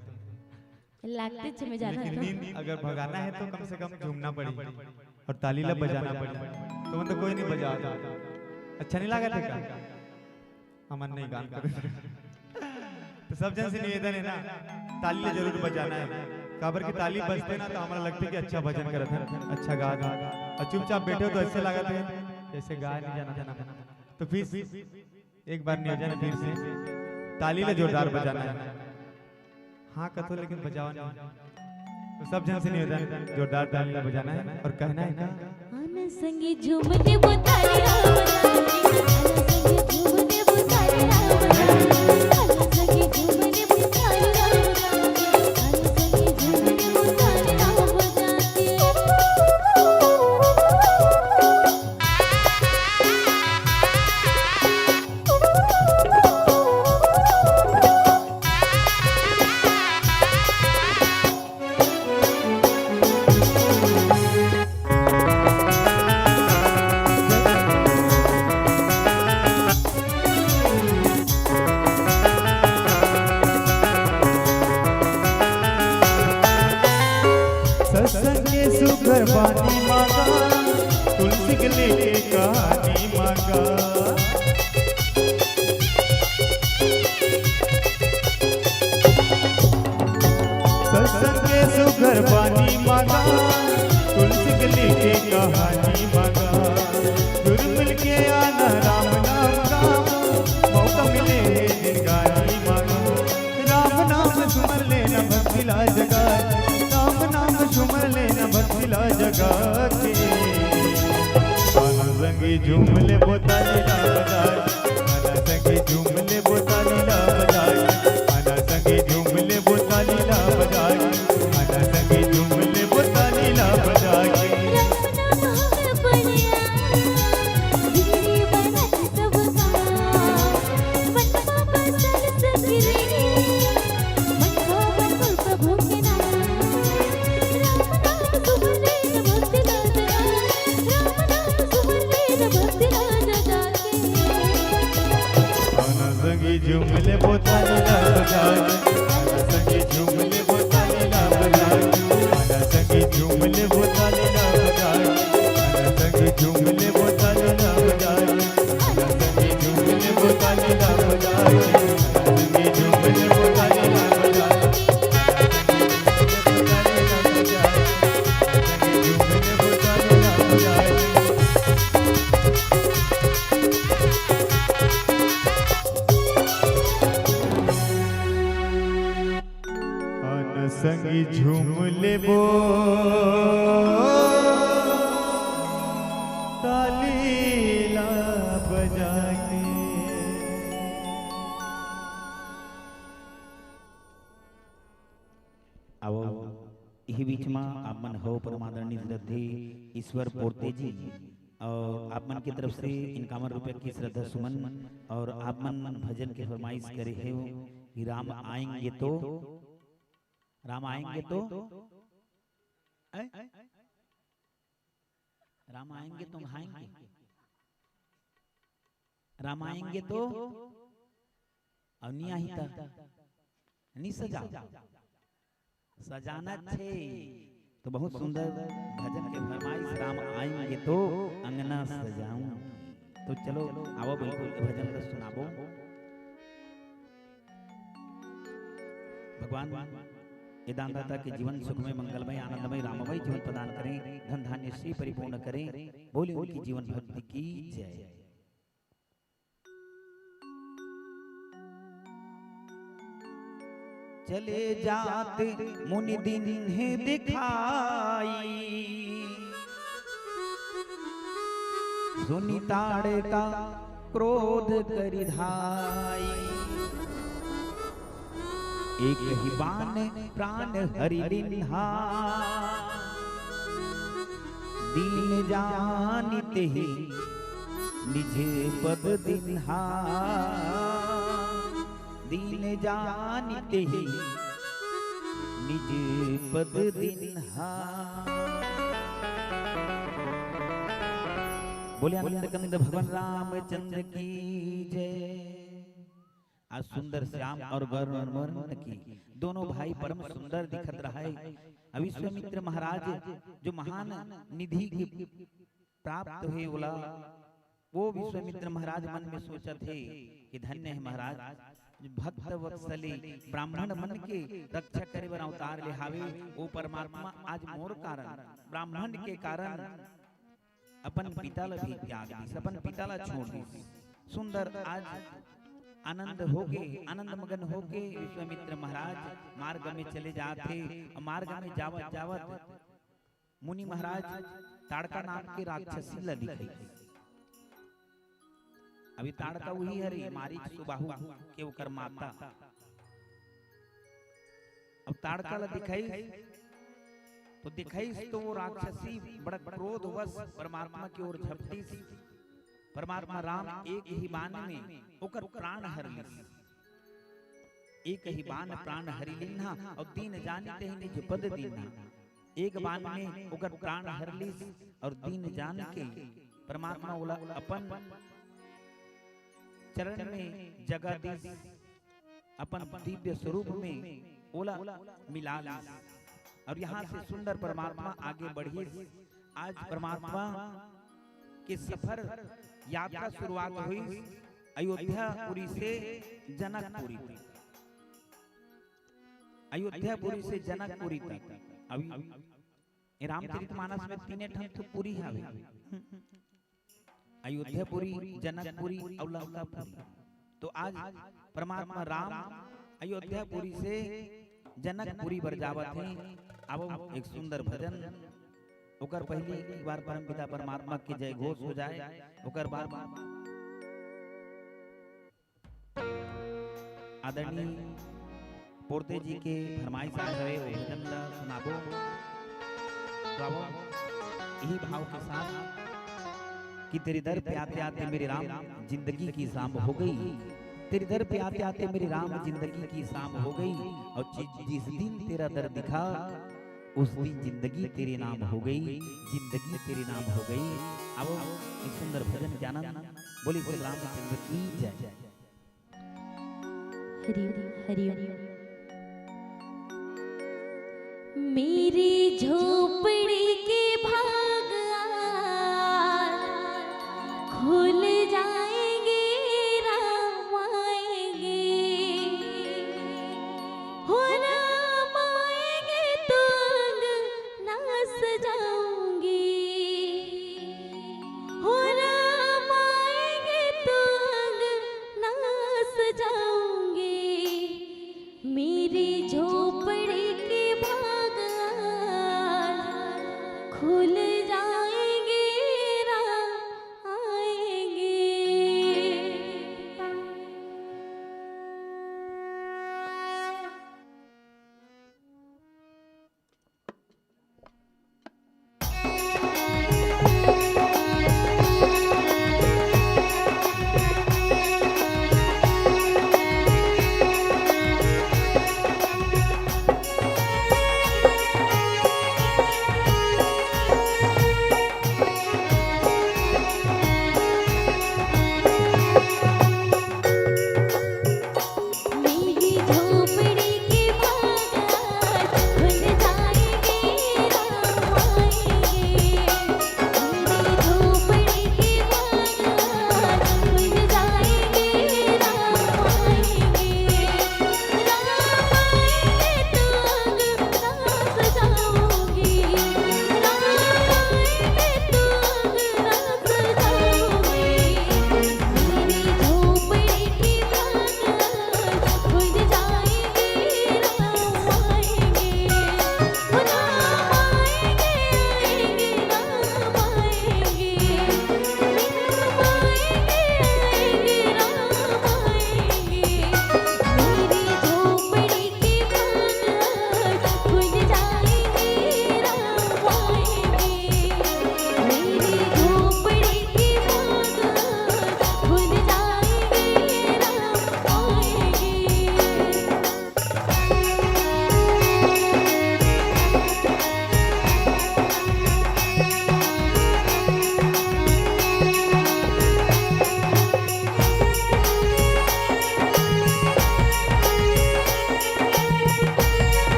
लागते छे में जाना लेकिन तो। नींद अगर भगाना है तो कम से कम झूमना पड़ी और ताली ला बजाना पड़ी। तो मतलब कोई नहीं बजावत। अच्छा नहीं लागत हे का? हमन नहीं गान करे। तो सब जन से निवेदन है ना, ताली ला जरूर बजाना है। काबर कि ताली बजथे ना तो हमरा लगथे कि अच्छा भजन करत हे, अच्छा गा गा। और चुपचाप बैठे हो तो ऐसे लागत हे जैसे गा नहीं जाना था ना। तो फिर एक बार निवेदन फिर से, ताली ला जोरदार बजाना है। हाँ कथो लेकिन बजावा नहीं। तो सब जन से निवेदन, जोरदार ताली ला बजाना है और कहना है का? आना संगी झूम देबो ताली ला बजा के, आना संगी झूम देबो ताली ला बजा के, आना संगी झूम देबो ताली ला बजा के, आना संगी झूम देबो ताली ला बजा के। सत्संग के सुघर बानी मांगा, तुलसी के लेके कहानी मांगा। सत्संग के सुघर बानी मांगा, तुलसी के लेके कहानी मांगा। जुड़ मिल के आना राम नाम गावो, मौका मिले है जिंदगानी मांगो। राम नाम सुमर लेना भक्ति ला जगा, राम नाम सुमर लेना भक्ति ला जगा के। आना संगी झूम लेबो ताली ला बजा के, आना संगी झूम लेबो ताली ला बजा के, आना संगी झूम लेबो ताली ला बजा के, आना संगी झूम लेबो ताली ला बजा के। आना संगी झूम लेबो ताली ला बजा के, आना संगी झूम लेबो ताली ला बजा के, आना संगी झूम लेबो ताली ला बजा के, आना संगी झूम लेबो ताली ला बजा के। आना संगी झूम लेबो ताली ला बजा के। अब इही बीच में आप मन हो परम आदरणीय श्रद्धेय ईश्वर पोर्ते जी और आप मन की तरफ से इक्यावन रुपए की श्रद्धा सुमन और आप मन भजन की फरमाइश करे हे कि राम आएंगे तो, राम आएंगे तो, ऐ? राम आएंगे तो खाएंगे, राम आएंगे तो, अउ नी आही त नी सजाओ, सजाना छे। तो बहुत सुंदर भजन के फरमाइश, राम आएंगे तो अंगना सजाऊं। तो चलो आवो बिल्कुल ये भजन ला सुनाबो। भगवान ये दानदाता के जीवन सुखमय, मंगलमय, आनंदमय, राममय जीवन प्रदान करें, धन धान्य से परिपूर्ण करें। बोले उनकी जीवन भक्ति की जय। चले जात मुनि दीन्हे दिखाई, सुनि ताड़का क्रोध करि धाई। एक ही बान प्रान हरि लिन्हा, दीन जानि तेहि निज पद दिन्हा। दीन जानि तेहि निज पद दिन्हा। बोले आनंद कंद भगवान रामचंद्र की जय। आज सुंदर श्याम और गौर वर्ण की दोनों भाई परम सुंदर दिखत रहे। अब विश्वामित्र महाराज जो महान निधि के प्राप्त हुए, ओला वो विश्वामित्र महाराज मन में सोचत हे कि धन्य है महाराज, जो भक्त वत्सली ब्राह्मण मन के रक्षा करे बर अवतार ले हावे। वो परमात्मा आज मोर कारण, ब्राह्मण के कारण अपन पिता ला भी त्याग दिस, अपन पिता ला छोड़ दिस। सुंदर आज आनंद होके, आनंद मगन होके विश्वामित्र महाराज मार्ग में चले जात हे। और मार्ग में जावत जावत मुनि महाराज ताड़का नाम के राक्षसी ला दिखाई। अभी ताड़का वही हरे, मारीच सुबाहु के ओकर माता। अब ताड़का ला दिखाई तो दिखाई तो वो राक्षसी बड़ा क्रोधवश परमात्मा की ओर झपटिस। परमात्मा राम एक ही बाण में ओकर प्राण हर लिस। एक ही बाण प्राण हरि लिन्हा और दीन जानि तेहि निज पद दीन्हा। एक बाण में ओकर प्राण हर लिस और दीन जान के परमात्मा ओला अपन चरण में जगह दिस, अपन दिव्य स्वरूप में ओला मिला लिस। और यहाँ से सुंदर परमात्मा आगे बढ़िस। आज परमात्मा के सफर यात्रा शुरुआत हुई अयोध्यापुरी से जनकपुरी तक। अयोध्यापुरी से जनकपुरी तक। अभी ये रामचरित मानस में तीने ठन तो पुरी हवे, अयोध्यापुरी, जनकपुरी और लंकापुरी। तो आज परमात्मा राम अयोध्यापुरी से जनकपुरी बर जावत हे। अब एक सुंदर भजन, ओकर पहली एक बार परमपिता परमात्मा के जय घोष हो जाए, ओकर बाद आदरणीय पोरते जी के फरमाइश आए हवे, वो भजन ला सुनाबो। गावो यही भाव के साथ कि तेरे दर पे आते आते मेरे राम जिंदगी की शाम हो गई। तेरे दर पे आते आते मेरे राम जिंदगी की शाम हो गई। और जि-, जिस दिन तेरा दर दिखा उस दिन जिंदगी तेरे नाम हो गई, जिंदगी तेरे नाम हो गई। अब एक सुंदर भजन के आनंद। बोली बोल रामचंद्र की जय। हरि हरि। मेरी झोपड़ी के भाग आज खुल जाएंगे, राम आएंगे। हो राम आएंगे तो अंगना सजाऊंगी, हो राम आएंगे तो अंगना सजाऊंगी। मेरी झोपड़ी के भाग आज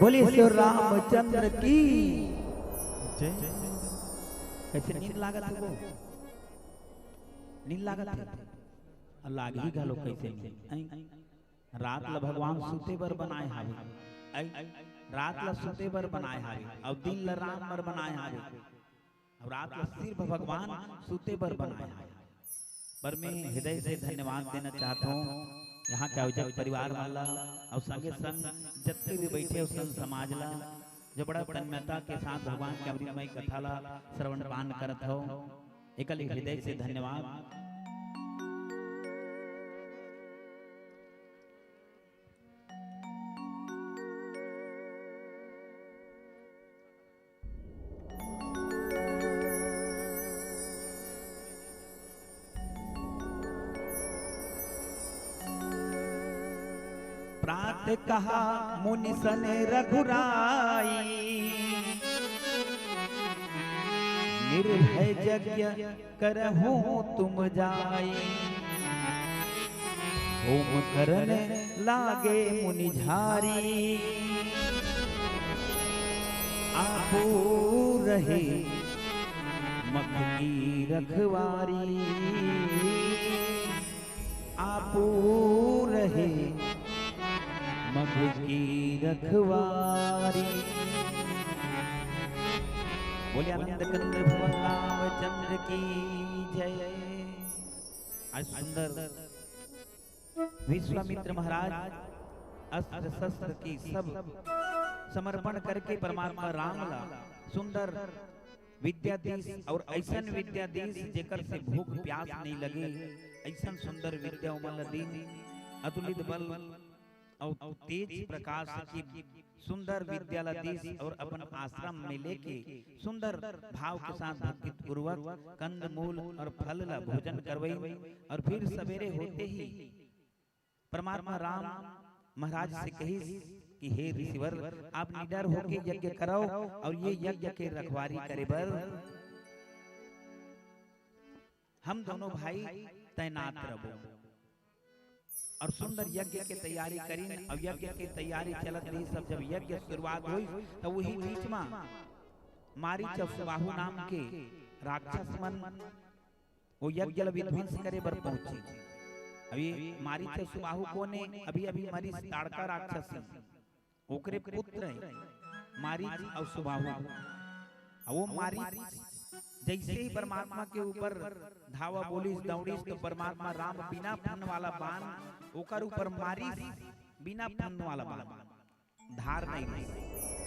बोलिए श्री रामचंद्र की जय। कैसे नींद लागत हे वो? नींद लागत हे? अउ लागही घलो कैसे नींद? ऐं? रात ल भगवान सुते बर बनाए हावे। ऐं? रात ल सुते बर बनाए हावे, अउ दिन ल राम बर बनाए हावे। अउ रात ल सिर्फ भगवान सुते बर बनाए हावे। पर मैं हृदय से धन्यवाद देना चाहत हूँ यहाँ के आयोजक परिवार मन ला, अउ संगे संग जतके भी बैठे हो संत समाज ला, जो बड़ा तन्मयता के साथ भगवान के अमृतमय कथा ला श्रवण पान करत हो, एकर लिए हृदय से धन्यवाद। प्रात कहा मुनि सन रघुराई, निर्भय यज्ञ करहु तुम जाई। होम करन लागे मुनि झारी, आपू रहे मख की रखवारी। आपू रहे मख की रखवारी। बोले आनंद कंद भगवान रामचंद्र की जय। आज सुंदर विश्वामित्र महाराज अस्त्र शस्त्र की सब समर्पण करके परमात्मा राम ला सुंदर विद्या दीस अउ अइसन विद्या दीस जेकर से भूख प्यास नहीं लगे, अइसन सुंदर विद्या ओमन ला दीन। अतुलित बल अउ तेज प्रकाश की सुंदर विद्या ला दीस अउ अपन आश्रम में लेके सुंदर भाव के साथ भक्ति पूर्वक कंद मूल अउ फल ला भोजन करवई। अउ फिर सवेरे होते ही परमात्मा राम महाराज से कहिस कि हे ऋषिवर, आप निडर होके यज्ञ करव अउ ये यज्ञ के रखवारी करे बर हम दोनों भाई तैनात रहबो। अउ सुंदर यज्ञ के तैयारी करिन अउ यज्ञ के तैयारी चलत रहिस। सब जब यज्ञ शुरुआत होइस त वही बीच म मारीच अउ सुबाहु नाम के राक्षस मन वो यज्ञ ल विध्वंस करे बर पहुंचे। अभी मारीच अउ सुबाहु कोन हे? अभी अभी मरिस ताड़का राक्षसी, ओकरे पुत्र हे मारीच अउ सुबाहु। अउ वो मारीच जैसे ही परमात्मा के ऊपर धावा बोलिस, दौड़िस, तो परमात्मा राम बिना फन वाला बाण ओकर ऊपर मारिस, बिना फन वाला बाण। धार नहीं रहिस।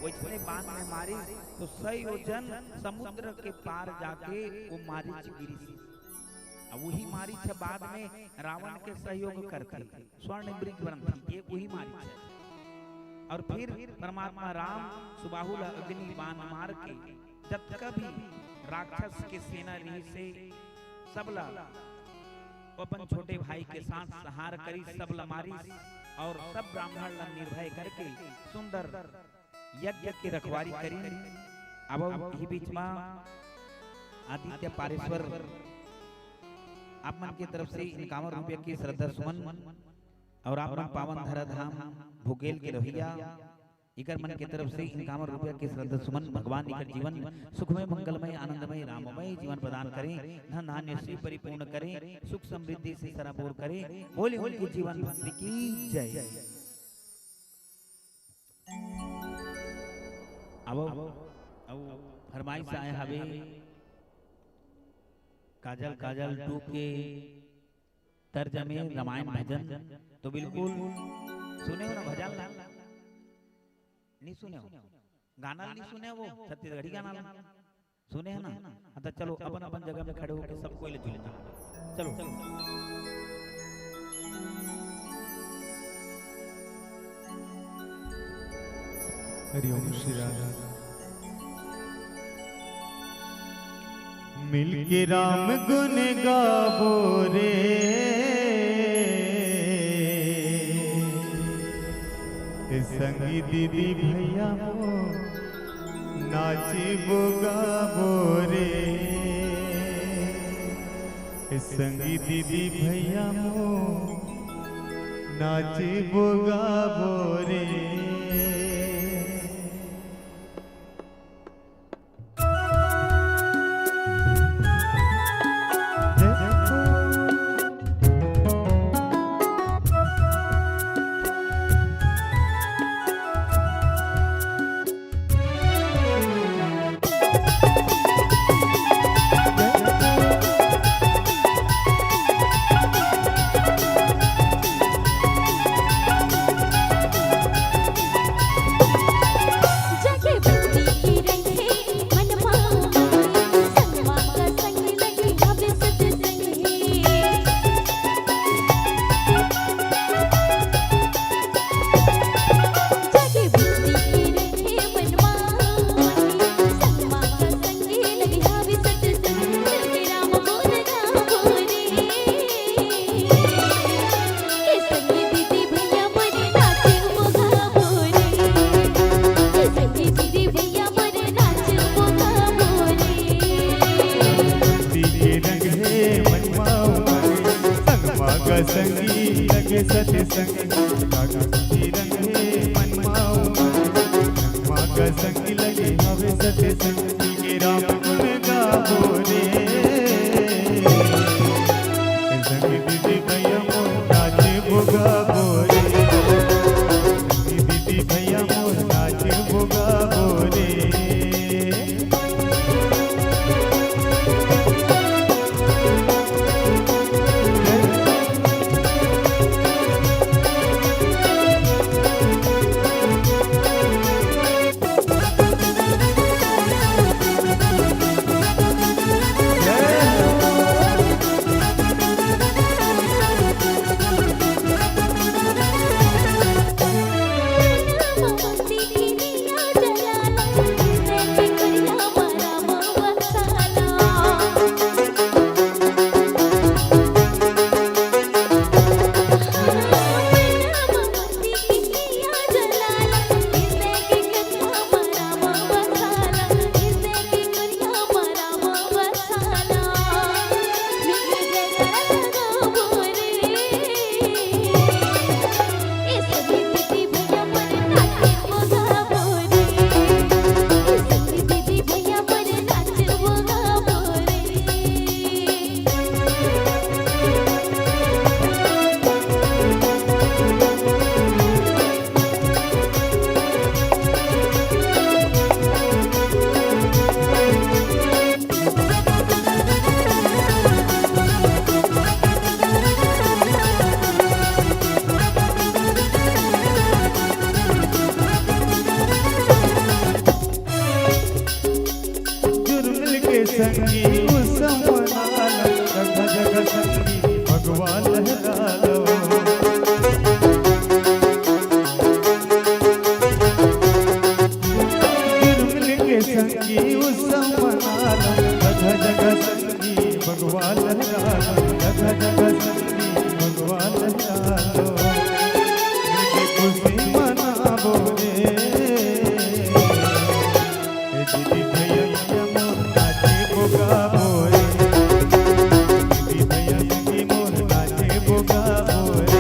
वइसने बाण में मारिस तो सौ योजन समुद्र के पार जाके वो मारीच गिरिस। अब वही मारीच ह बाद में रावण के सहयोग करथे, स्वर्ण मृग बनथे, ये वही मारीच ह। अउ फिर परमात्मा राम सुबाहु ला अग्नि बाण मार के जतका भी राक्षस के सेना रहिस हे, सब ला वो अपन छोटे भाई के साथ संहार करिस, सब ला मारिस अउ सब ब्राह्मण ला निर्भय करके सुंदर यज्ञ के रखवारी करिन। अब इही बीच मा आदित्य पारेश्वर आप मन के तरफ से इक्यावन रुपया के श्रद्धा सुमन अउ आप मन पावन धरा धाम भुगेल के रहिया इकर मन के तरफ से इक्यावन रुपया के श्रद्धा सुमन। भगवान इकर जीवन सुखमय, मंगलमय, आनंदमय, राममय जीवन प्रदान करें, धन धान्य से परिपूर्ण करें, सुख समृद्धि से सराबोर करें। बोले उनके जीवन भक्ति की जय। अब, अब फरमाइश आए हवे काजल काजल टू के तर्ज में रामायण भजन। तो बिल्कुल सुने हो ना भजन ला? नहीं सुने हो? गाना नहीं सुने हो? वो छत्तीसगढ़ी गाना ला सुने है ना? हाँ, तो चलो अपन अपन जगह में खड़े होकर सब कोई ले झूम जाओ। चलो, चलो। हरिओम श्री राम। मिलके राम गुण गावो रे, ए संगी दीदी भैया मो नाचबो गावो रे, ए संगी दीदी भैया मो नाचबो गावो रे। भैया मोर नाच बोगा बोरे। जुर्मिल के संगी उत्सव मनाला, जगह जगह संगी भगवा लहराला। जुर्मिल के संगी उत्सव मनाला, जगह जगह संगी भगवा लहराला, जगह जगह संगी भगवा लहराला। मिलके खुशी मनाबो रे। ए दीदी भैया मोर नाचे बोगा बोरे। दीदी भैया संगी मोर नाचे बोगा बोरे।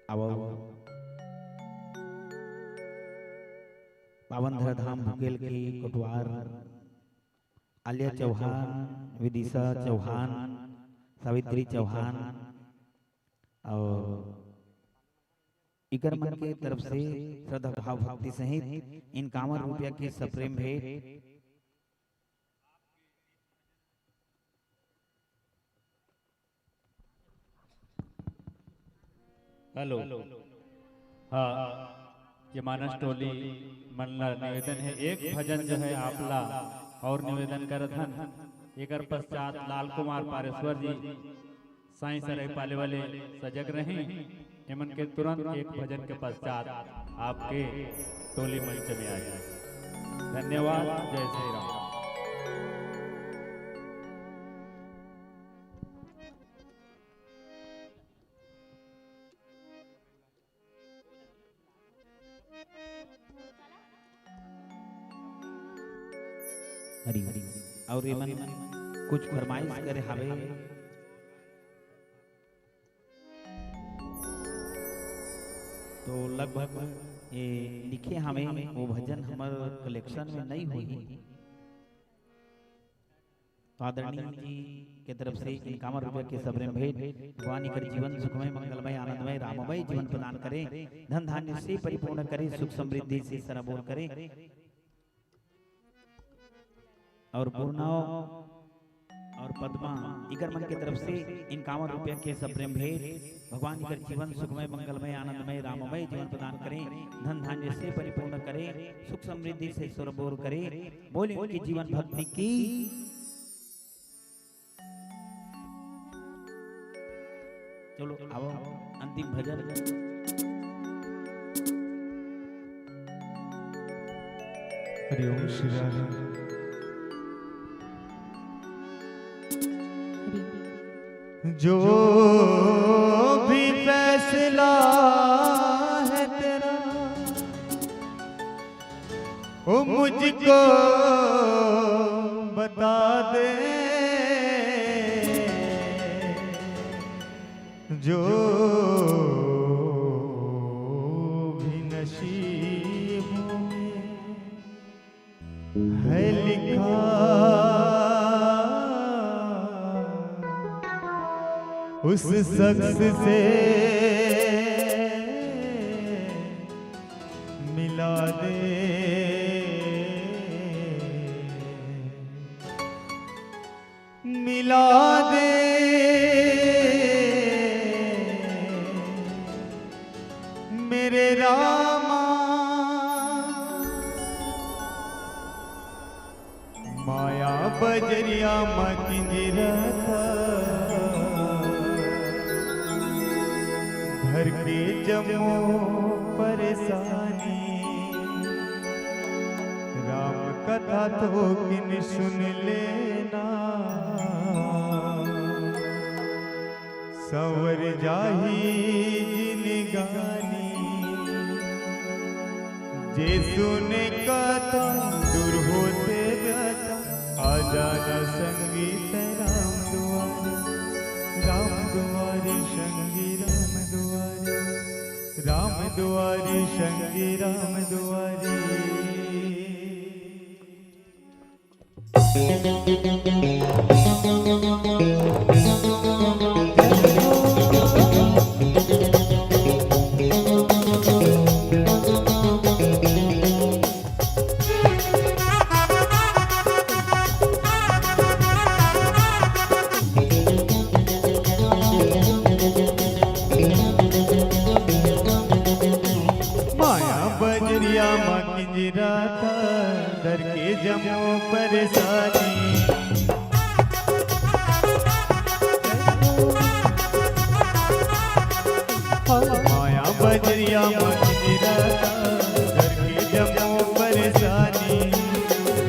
आवव, पावन धराधाम भूकेल के कोटवार आलिया चौहान, विदिशा चौहान, सावित्री चौहान और इकर मन के तरफ से श्रद्धा भाव भक्ति सहित इनकावन रुपया के सप्रेम भेंट। हेलो। हाँ, ये मानस टोली मन ला निवेदन है, एक भजन जो है आप ला और निवेदन करत हन। एकर पश्चात लाल कुमार पारेश्वर जी साईं सरई पाले वाले सजग रही, एमन के तुरंत एक भजन के पश्चात आपके टोली मंच में आए। धन्यवाद। जय श्री राम। हरि हरि। और एमन कुछ फरमाइश करे हावे, तो लगभग ये लिखे हावे, वो भजन हमर कलेक्शन में नहीं होही। तो आदरणीय जी के तरफ से इनकावन रुपया के सप्रेम भेंट। भगवान इकर जीवन सुखमय, मंगलमय, आनंदमय, राममय जीवन प्रदान करे, धन धान्य से परिपूर्ण करे, सुख समृद्धि से सराबोर करे। और पूर्णव और पद्मा इकर मन के तरफ से इक्यावन रुपया के सप्रेम भेंट। भगवान इकर जीवन सुखमय, मंगलमय, आनंदमय, राममय जीवन प्रदान करें, धन धान्य से परिपूर्ण करें, सुख समृद्धि से सुरबोर करें। बोले उनकी जीवन भक्ति की। चलो, आओ, अंतिम भजन। हरि ओम श्री राधे। जो भी फैसला है तेरा, वो मुझको बता दे, जो भी नसीबों में है लिखा, उस शख्स से मिला दे, मिला दे मेरे रामा। माया बजरिया म किंजरत, धर के जम्मो परेशानी। राम कथा थोकिन सुन लेना, संवर जाही जिनगानी। जे सुने कथा दूर होते जाता, आ जाना संगी तैं राम दुआरे, राम दुआरे संगी राम दुआरे, राम दुआरे संगी राम दुआरे। माया बजरिया म किंजरत, धर के जम्मो परेशानी। माया बजरिया म किंजरत, धर के जम्मो परेशानी।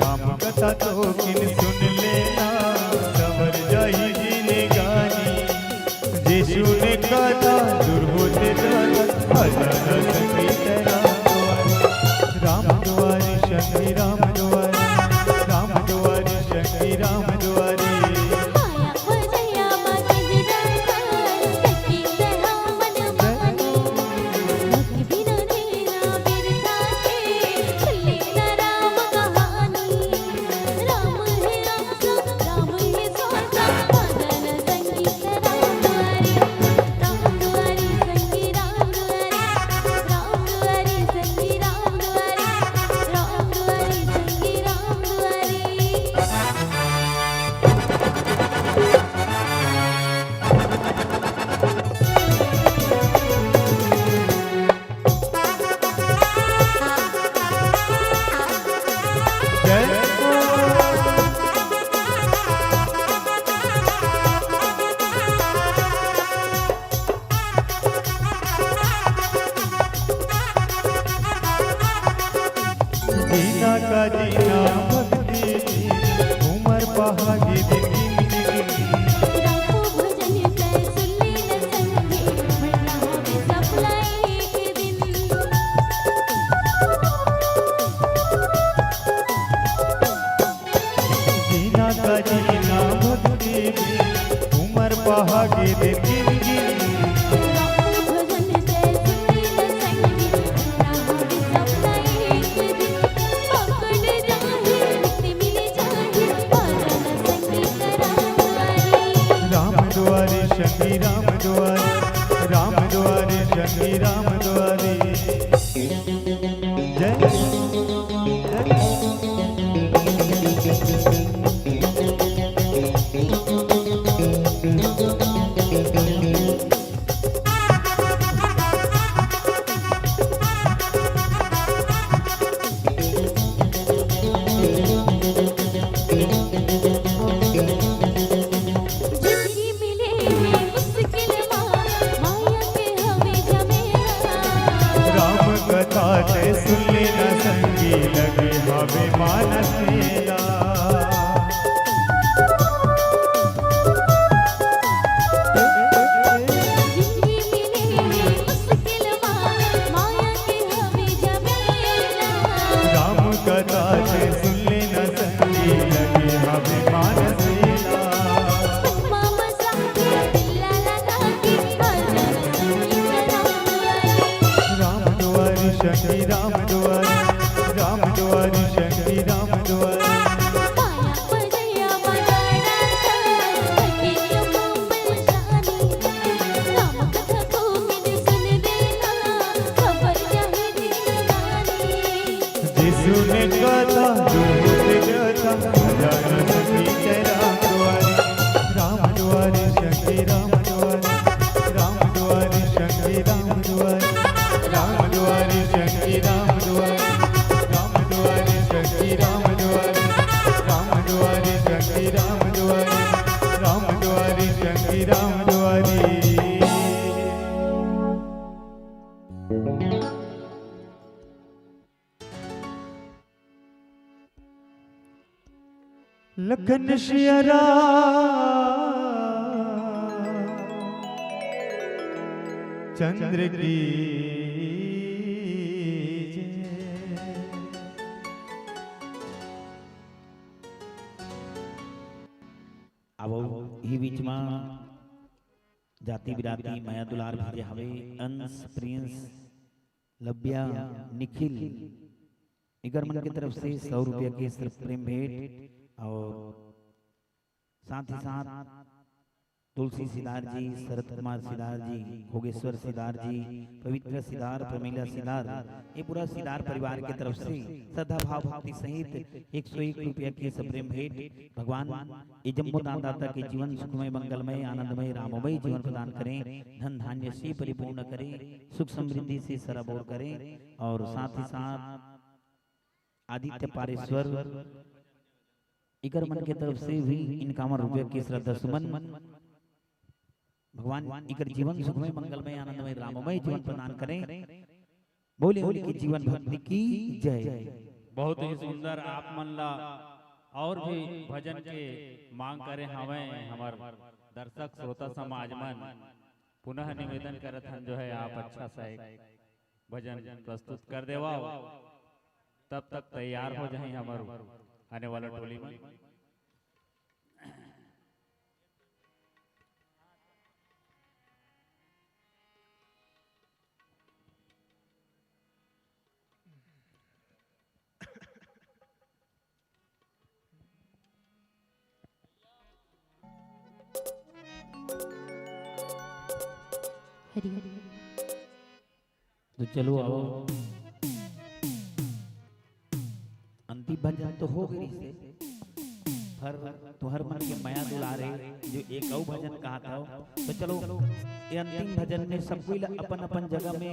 राम कथा थोकिन सुन लेना, संवर जाही जिनगानी। यीशु ने कहा था, दूर होते जाता, आ जाना संगी तैं राम दुआरे। राम दुआरे संगी राम दुआरे, राम दुआरे संगी राम दुआरे। जीना का जीना भक्ति की, उमर पहागे दिन गिन गिन। जीना का जीना भक्ति में, उमर पहागे दिन गिन गिन। राम दुआरे संगी राम दुआरे, राम दुआरे संगी राम दुआरे। जय, जय। राम दुआरे, राम दुआरे, शंकी राम दुआरे, राम दुआरे, शंकी राम दुआरे, राम दुआरे, शंकी राम दुआरे, राम दुआरे, शंकी राम दुआरे, राम दुआरे, शंकी राम दुआरे, राम दुआरे, शंकी राम दुआरे। लखन सिया राम चंद्र की जय। अब ही बीच में जाति बिराती मया दुलार भेजे हवे, अंश, प्रिंस, लब्या, निखिल, इकर मन के तरफ से सौ रुपया के सिर्फ प्रेम भेंट और साथ ही साथ तुलसी सिदार जी, शरत कुमार सिदार जी, खोगेश्वर सिदार जी, पवित्र सिदार, प्रमिला सिदार, ये पूरा सिदार परिवार के तरफ से श्रद्धा भाव भक्ति सहित एक सौ एक रुपया के सप्रेम भेंट। भगवान ये जम्मो दानदाता के जीवन सुखमय, मंगलमय, आनंदमय, राममय जीवन प्रदान करें, धन धान्य से परिपूर्ण करें, सुख समृद्धि से सराबोर करें और साथ ही साथ आदित्य पारेश्वर इकर मन के तरफ से भी इनकावन रुपया के श्रद्धा सुमन। भगवान इकर जीवन सुखमय, मंगलमय, आनंदमय, राममय जीवन प्रदान करें। बोले उनके जीवन भक्ति की जय। बहुत ही सुंदर। आप मन ला और भी भजन के मांग करे हवय हमर दर्शक श्रोता समाज मन। पुनः निवेदन करत हन, जो है आप अच्छा सा एक भजन प्रस्तुत कर देवव, तब तक तैयार हो जाही हमर आने वाला टोली मन। हरि हरि। तो चलो आओ, अंतिम भजन तो हो गई से, पर तुहर मन के मया दुलारे जो एक अउ भजन कहा था, तो चलो ये अंतिम भजन में सब कोई ला अपन अपन जगह में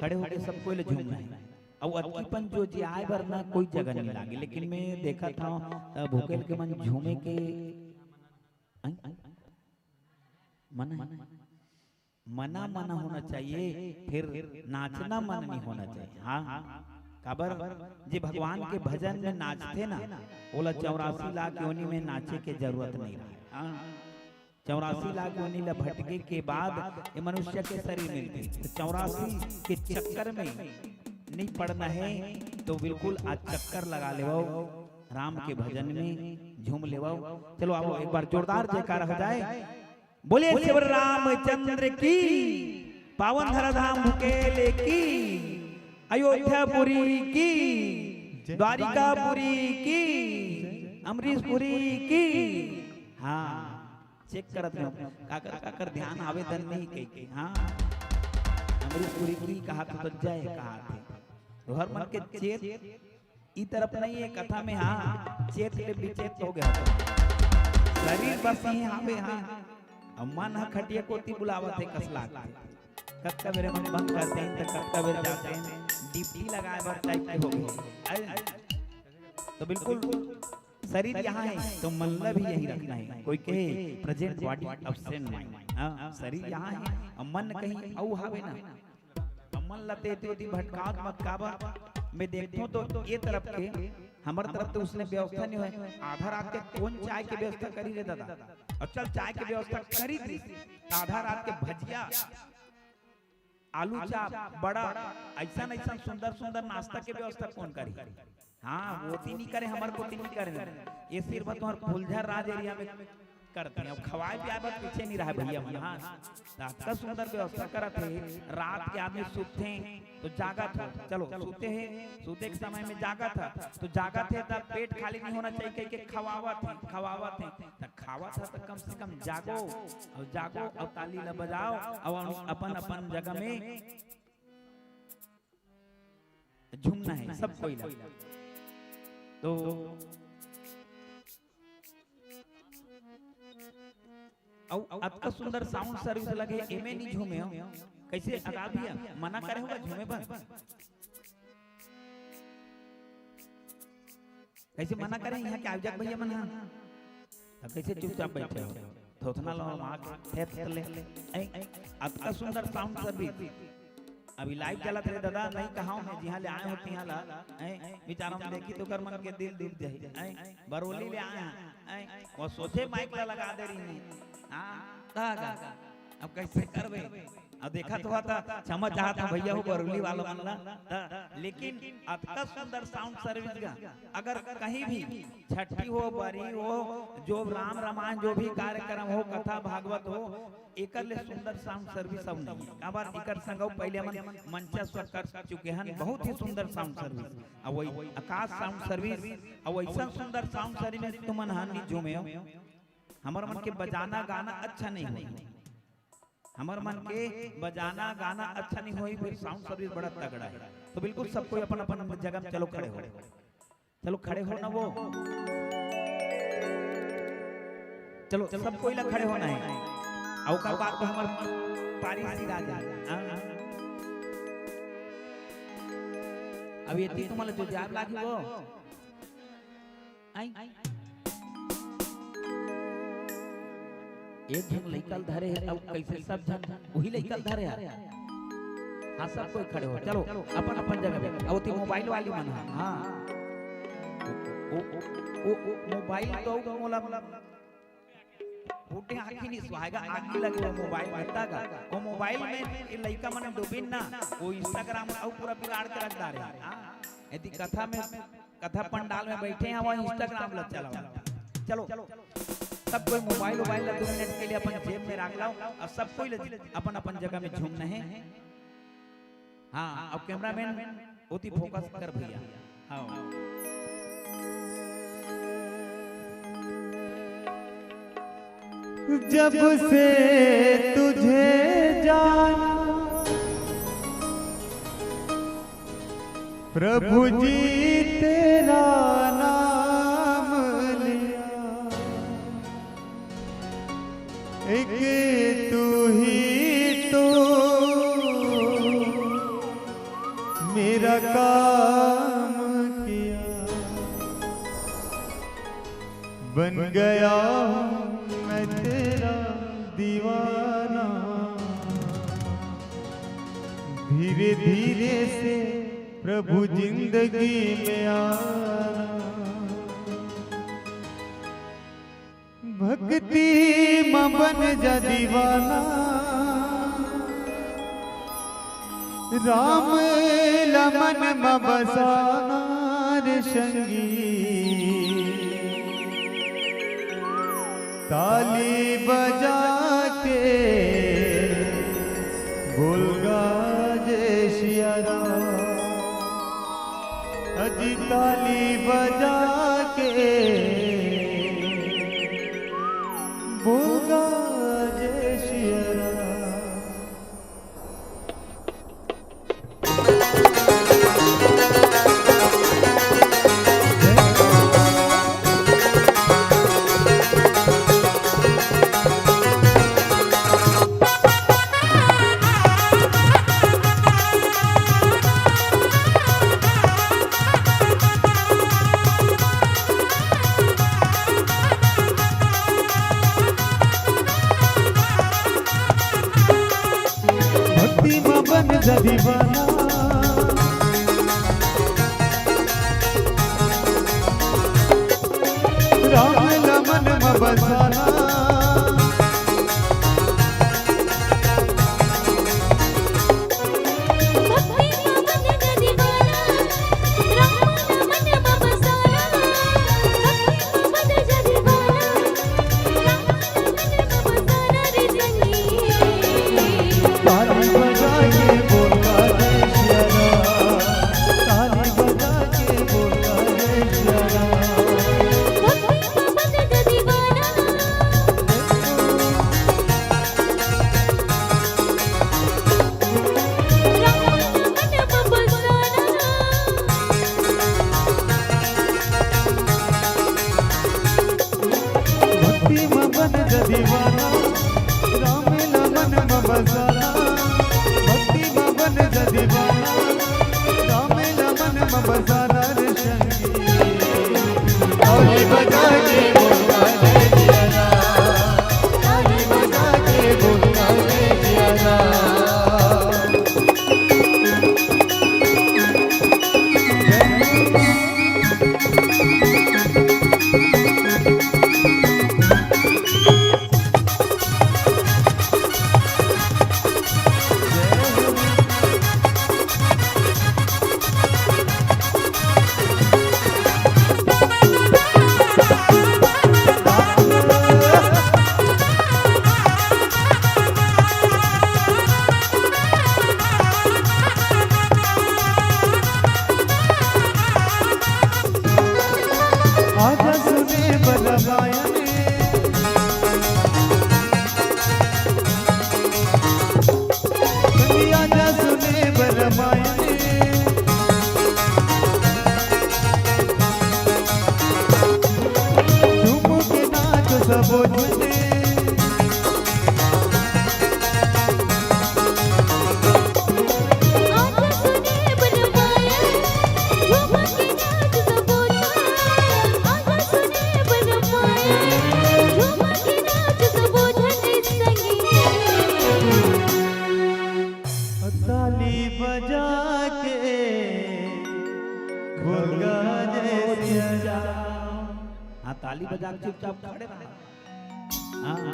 खड़े होके सब कोई ला झूमना है। अब अतकीपन जो जे आए बर ना कोई जगह नहीं लागे, लेकिन मैं देखा था, अ, भूकेल के मन झूमे के, अई? मन है? मना मना होना चाहिए, फिर नाचना मन नहीं होना चाहिए। हाँ, काबर जे भगवान के भजन में नाचथे ना, ओला चौरासी लाख योनि में नाचे के जरूरत नहीं रहे। हाँ, चौरासी लाख योनि ला भटके के बाद ये मनुष्य के शरीर मिलथे। तो चौरासी के चक्कर में नहीं पड़ना है, तो बिल्कुल आज चक्कर लगा लेवो, राम के भजन में झूम लेवो। चलो आओ, एक बार जोरदार जयकारा हो जाए। बोले शिव रामचंद्र की, पावन धरा धाम भूकेले की, अयोध्यापुरी की, द्वारिकापुरी की, अमरीशपुरी की। हाँ, चेक करत रहो, काकर काकर ध्यान आवेदन नहीं कही के। हाँ, अमरीशपुरी की कहा तो जय कहा थे। तो हर मन के चेत ई तरफ नहीं है कथा में, हाँ, चेत ले विचेत हो गया। शरीर बस यहीं हावे, हाँ, अब मन ह खटिया कोती बुलावत है कसला के। कतका बेरे मन बंद करते हैं, तो कतका बेरे जाते हैं, ड्यूटी लगाए बर टाइप के हो गए। अरे, तो बिल्कुल शरीर यहाँ है, तो मन ला भी यहीं रखना है। कोई कहे present body absent mind, हाँ, शरीर यहाँ है, अब मन कहीं अउ हावे ना, मन ला ते एती ओती भटकावत मत काबर। मैं देखथों तो ये तरफ के, हमर तरफ तो उसने व्यवस्था नहीं होय। आधा रात के कौन चाय के व्यवस्था करी रे दादा? और चल चाय के व्यवस्था करी थी, तो आधा रात के भजिया, आलू चाप, बड़ा, ऐसा ऐसा सुंदर सुंदर नाश्ता के व्यवस्था कौन करी? हाँ, वो ती नहीं करे, हमर कोती नहीं करे। ये सिर्फ तुम्हार फुलझर राज एरिया में करते हैं। अब खवाए पियाए बर पीछे नहीं रहा भैया मन। हाँ, तो अतका सुंदर व्यवस्था करत हे। रात के आदमी सुतथे तो जागत हो, चलो सुते हे, सुते के समय में जागत हे, तो जागत हे तब पेट खाली नहीं होना चाहिए, कह के खवावत हे, खवावत हे। तो खावत हे तो कम से कम जागो, और जागो और ताली ला बजाओ, और अपन अपन जगह में झूमना है सब कोई ला। तो अउ अतका सुंदर साउंड सर्विस लगे, एमे नहीं झूमे हो। कैसे आकाश भैया मना करे होगा झूमे बर? कैसे मना करे यहाँ के आयोजक भैया मन ह? अब कैसे चुपचाप बैठे हो? थोथना लो मार के थेत ले। ऐ, अतका सुंदर साउंड सर्विस। अभी लाइव चलत रहे दादा, नहीं कहा हूँ मैं, जिहाँ ले आए हो तिहाँ ला। ऐ, विचारा में देखी तो कर मन के दिल डूब जाही। ऐ, बरौली ले आए हैं। ऐ, वो सोचे माइक ला लगा दे रही है। हाँ, कहा गा? अब कैसे करबे? अब देखा तो था, क्षमा चाहत हूँ भैया हो बरौली वाला मन ला। त, लेकिन अतका सुंदर साउंड सर्विस का, अगर कहीं भी छठी हो, बरी हो, जो राम रामायण, जो भी कार्यक्रम हो, कथा भागवत हो, एकर ले सुंदर साउंड सर्विस अउ नहीं है। काबर एकर संग अउ पहले हमन मंचस्थ कर चुके हन, बहुत ही सुंदर साउंड सर्विस। अब वही आकाश साउंड सर्विस, अब वैसा सुंदर साउंड सर्विस में तुमन ह नहीं झूमे हो। हमर मन के बजाना गाना अच्छा नहीं होई, हमर मन के बजाना गाना अच्छा नहीं होई, फिर साउंड सर्विस बड़ा तगड़ा है। तो बिल्कुल सब कोई अपन अपन जगह में चलो खड़े हो, चलो खड़े हो ना वो, चलो सब कोई ला खड़े होना है। अउ का बात तो हमर पारी सिरा जा। हाँ, हाँ। अब ये तुमन ला जो जाब लागी वो आई। एक झन लइका ल धरे हे, अउ कैसे सब झन वही लइका ल धरे हे। हाँ, सब कोई खड़े हो, चलो अपन अपन जगह पे। अउ ओती मोबाइल वाली मन ह, हाँ, ओ, ओ, ओ, ओ, मोबाइल तो मोला फूटे आँखी नहीं सुहाएगा, आगी लगे वो मोबाइल में, तगा वो मोबाइल में ये लइका मन डूबिन ना, वो Instagram अउ पूरा बिगाड़ के रख डारे। हाँ, यदि कथा में कथा पंडाल में बैठे हैं, वहाँ Instagram ला चलाओ। चलो, सब कोई मोबाइल वोबाइल ला दो मिनट के लिए अपन जेब में रख लाओ अउ सब कोई ले अपन अपन जगह में झूमना है। हाँ, अब कैमरामैन ओती फोकस कर भैया। हाँ। जब से तुझे जाना प्रभु जी तेरा नाम लिया, एक तू ही तो मेरा काम किया। बन गया हूँ मैं तेरा दीवाना, धीरे धीरे से प्रभु जिंदगी में आना। भक्ति म बन जा दीवाना, राम ल मन म बसाना रे संगी। ताली बजा के बोल गा जय सिया राम। अजी ताली बजा के बोल गा जय सिया राम। भक्ति म बन जा दीवाना, राम ल मन म बसाना। ताली बजा के बोल गा जय सिया राम, ताली बजा के बोल गा जय सिया राम। भक्ति म बन जा दीवाना, राम ला मन म बसाला, भक्ति म बन जा दीवाना। राम ला मन म बसाला रे संगी। ताली बजा के बोलता जय जय राम, ताली बजा के बोलता जय जय राम। आजा सुने बर माया ने, संगी आजा सुने बर माया ने। झूम के नाच सबो झने। आजा सुने बर माया, झूम के नाच सबो झन। आजा सुने बर माया, झूम के नाच सबो झन संगी। ताली बजा के बोल गा जय सिया राम। हाँ, ताली बजा के चुपचाप खड़े रहना। हाँ।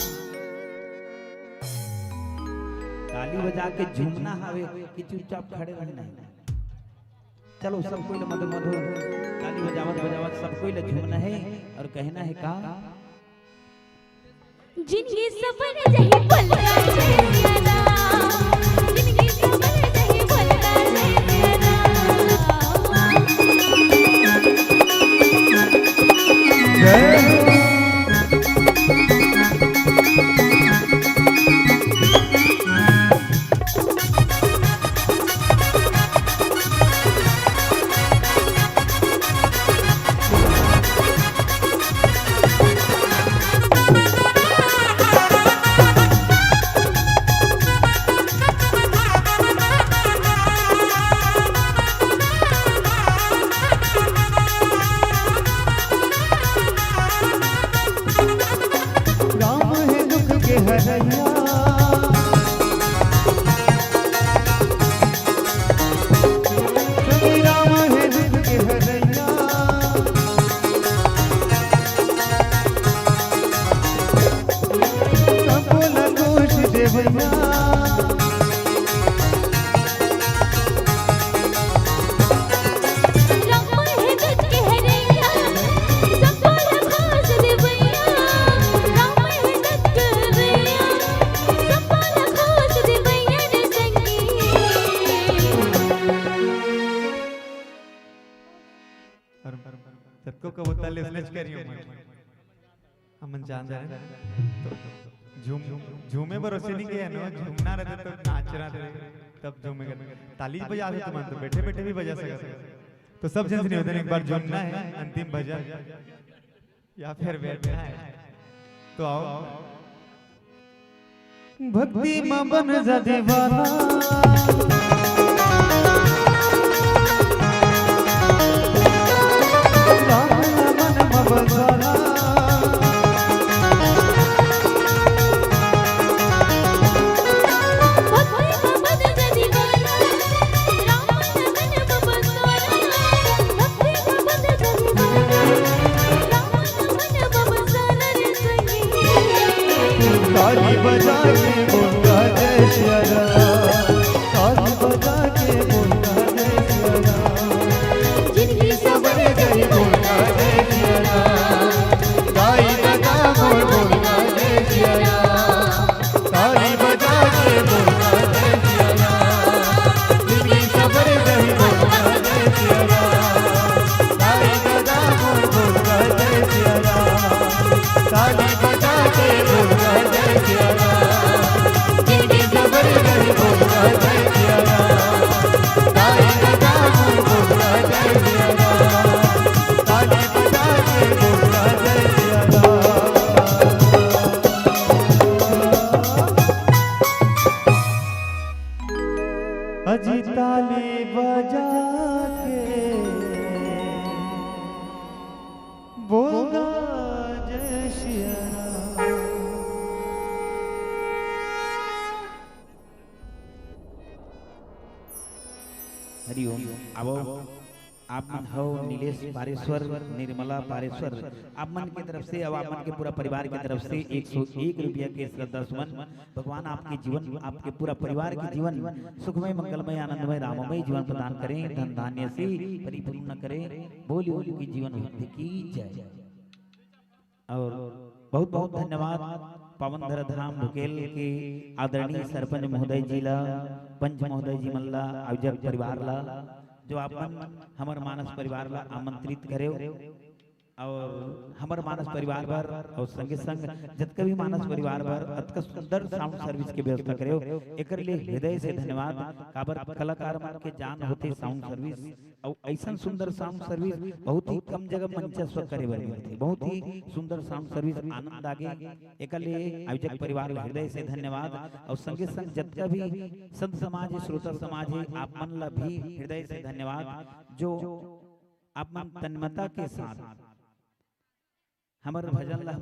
ताली बजा के झूमना हवे कि चुपचाप खड़े रहना है? चलो, सब कोई ला मधुर मधुर ताली बजावत बजावत सब कोई ला झूमना है और कहना है का? जिनगी सबर जही बोल गा जय सिया राम, जिनगी सबर जही बोल गा जय सिया राम। जय। राम हे दुख के हरैया, श्री राम हे दुख के हरैया, सबो ला दोष देवैया। राम हे दुख के हरैया, सबो ला दोष देवैया। राम हे दुख के हरैया, सबो ला दोष देवैया रे संगी। और जतको कबूतर ले उसने करियो मन। हमन जान रहे तो झूम, झूमे बर ओसे नहीं गया ना, झूमना रहते तो नाच रहा थे, तब झूमे कर। ताली बजा दे तुमन तो बैठे बैठे भी बजा सकते। तो सब जन से निवेदन, एक बार झूमना है अंतिम भजन या फिर बैठना है तो आओ। भक्ति म बन जा दीवाना। राम मन म बसाना। भक्ति म बन जा दीवाना। राम मन म बसाना। भक्ति म बन जा दीवाना। राम मन म बसाना रे संगी। ताली बजा के बोल गा जय सिया राम, ताली बजा के बोल गा जय सिया राम। जिनगी सबर गई बोल गा जय सिया राम, गाई लगा मोर बोल गा जय सिया राम। ताली बजा के बोल गा जय सिया राम, जिनगी सबर गई बोल गा जय सिया राम। गाई लगा मोर बोल गा जय सिया राम, ताली बजा के बोल गा जय सिया राम। हरिओम। आवो, आप मन हव नीलेश पारेश्वर, निर्मला पारेश्वर, आप मन के तरफ से अउ आप मन के पूरा परिवार के तरफ से एक सौ एक रुपया के श्रद्धा सुमन। भगवान आपके जीवन, आपके पूरा परिवार के जीवन सुखमय, मंगलमय, आनंदमय, राममय जीवन प्रदान करें, धन धान्य से परिपूर्ण करें। बोली उनकी जीवन बुद्धि की जय। और बहुत बहुत धन्यवाद पावन धरा धाम भुकेल के आदरणीय सरपंच महोदय जी ला, पंच महोदय जी मन ला, आयोजक परिवार ला, जो आप मन हमर मानस परिवार ला आमंत्रित करेव और हमर मानस परिवार बर और संगे संग जतका भी मानस परिवार बर अतका सुंदर साउंड सर्विस के व्यवस्था करेव। एकर लिए हृदय से धन्यवाद। काबर कलाकार मन के जान होथे साउंड सर्विस, अउ अइसन सुंदर साउंड सर्विस बहुत ही कम जगह मंचस्व करे बर मिलथे। बहुत ही सुंदर साउंड सर्विस, आनंद आगे। एकर लिए आयोजक परिवार ला हृदय से धन्यवाद और संगे संग जतका भी संत समाज हे, श्रोता समाज हे, आप मन ला भी हृदय से धन्यवाद, जो आप मन तन्मयता के साथ हमर भजन ला, हमर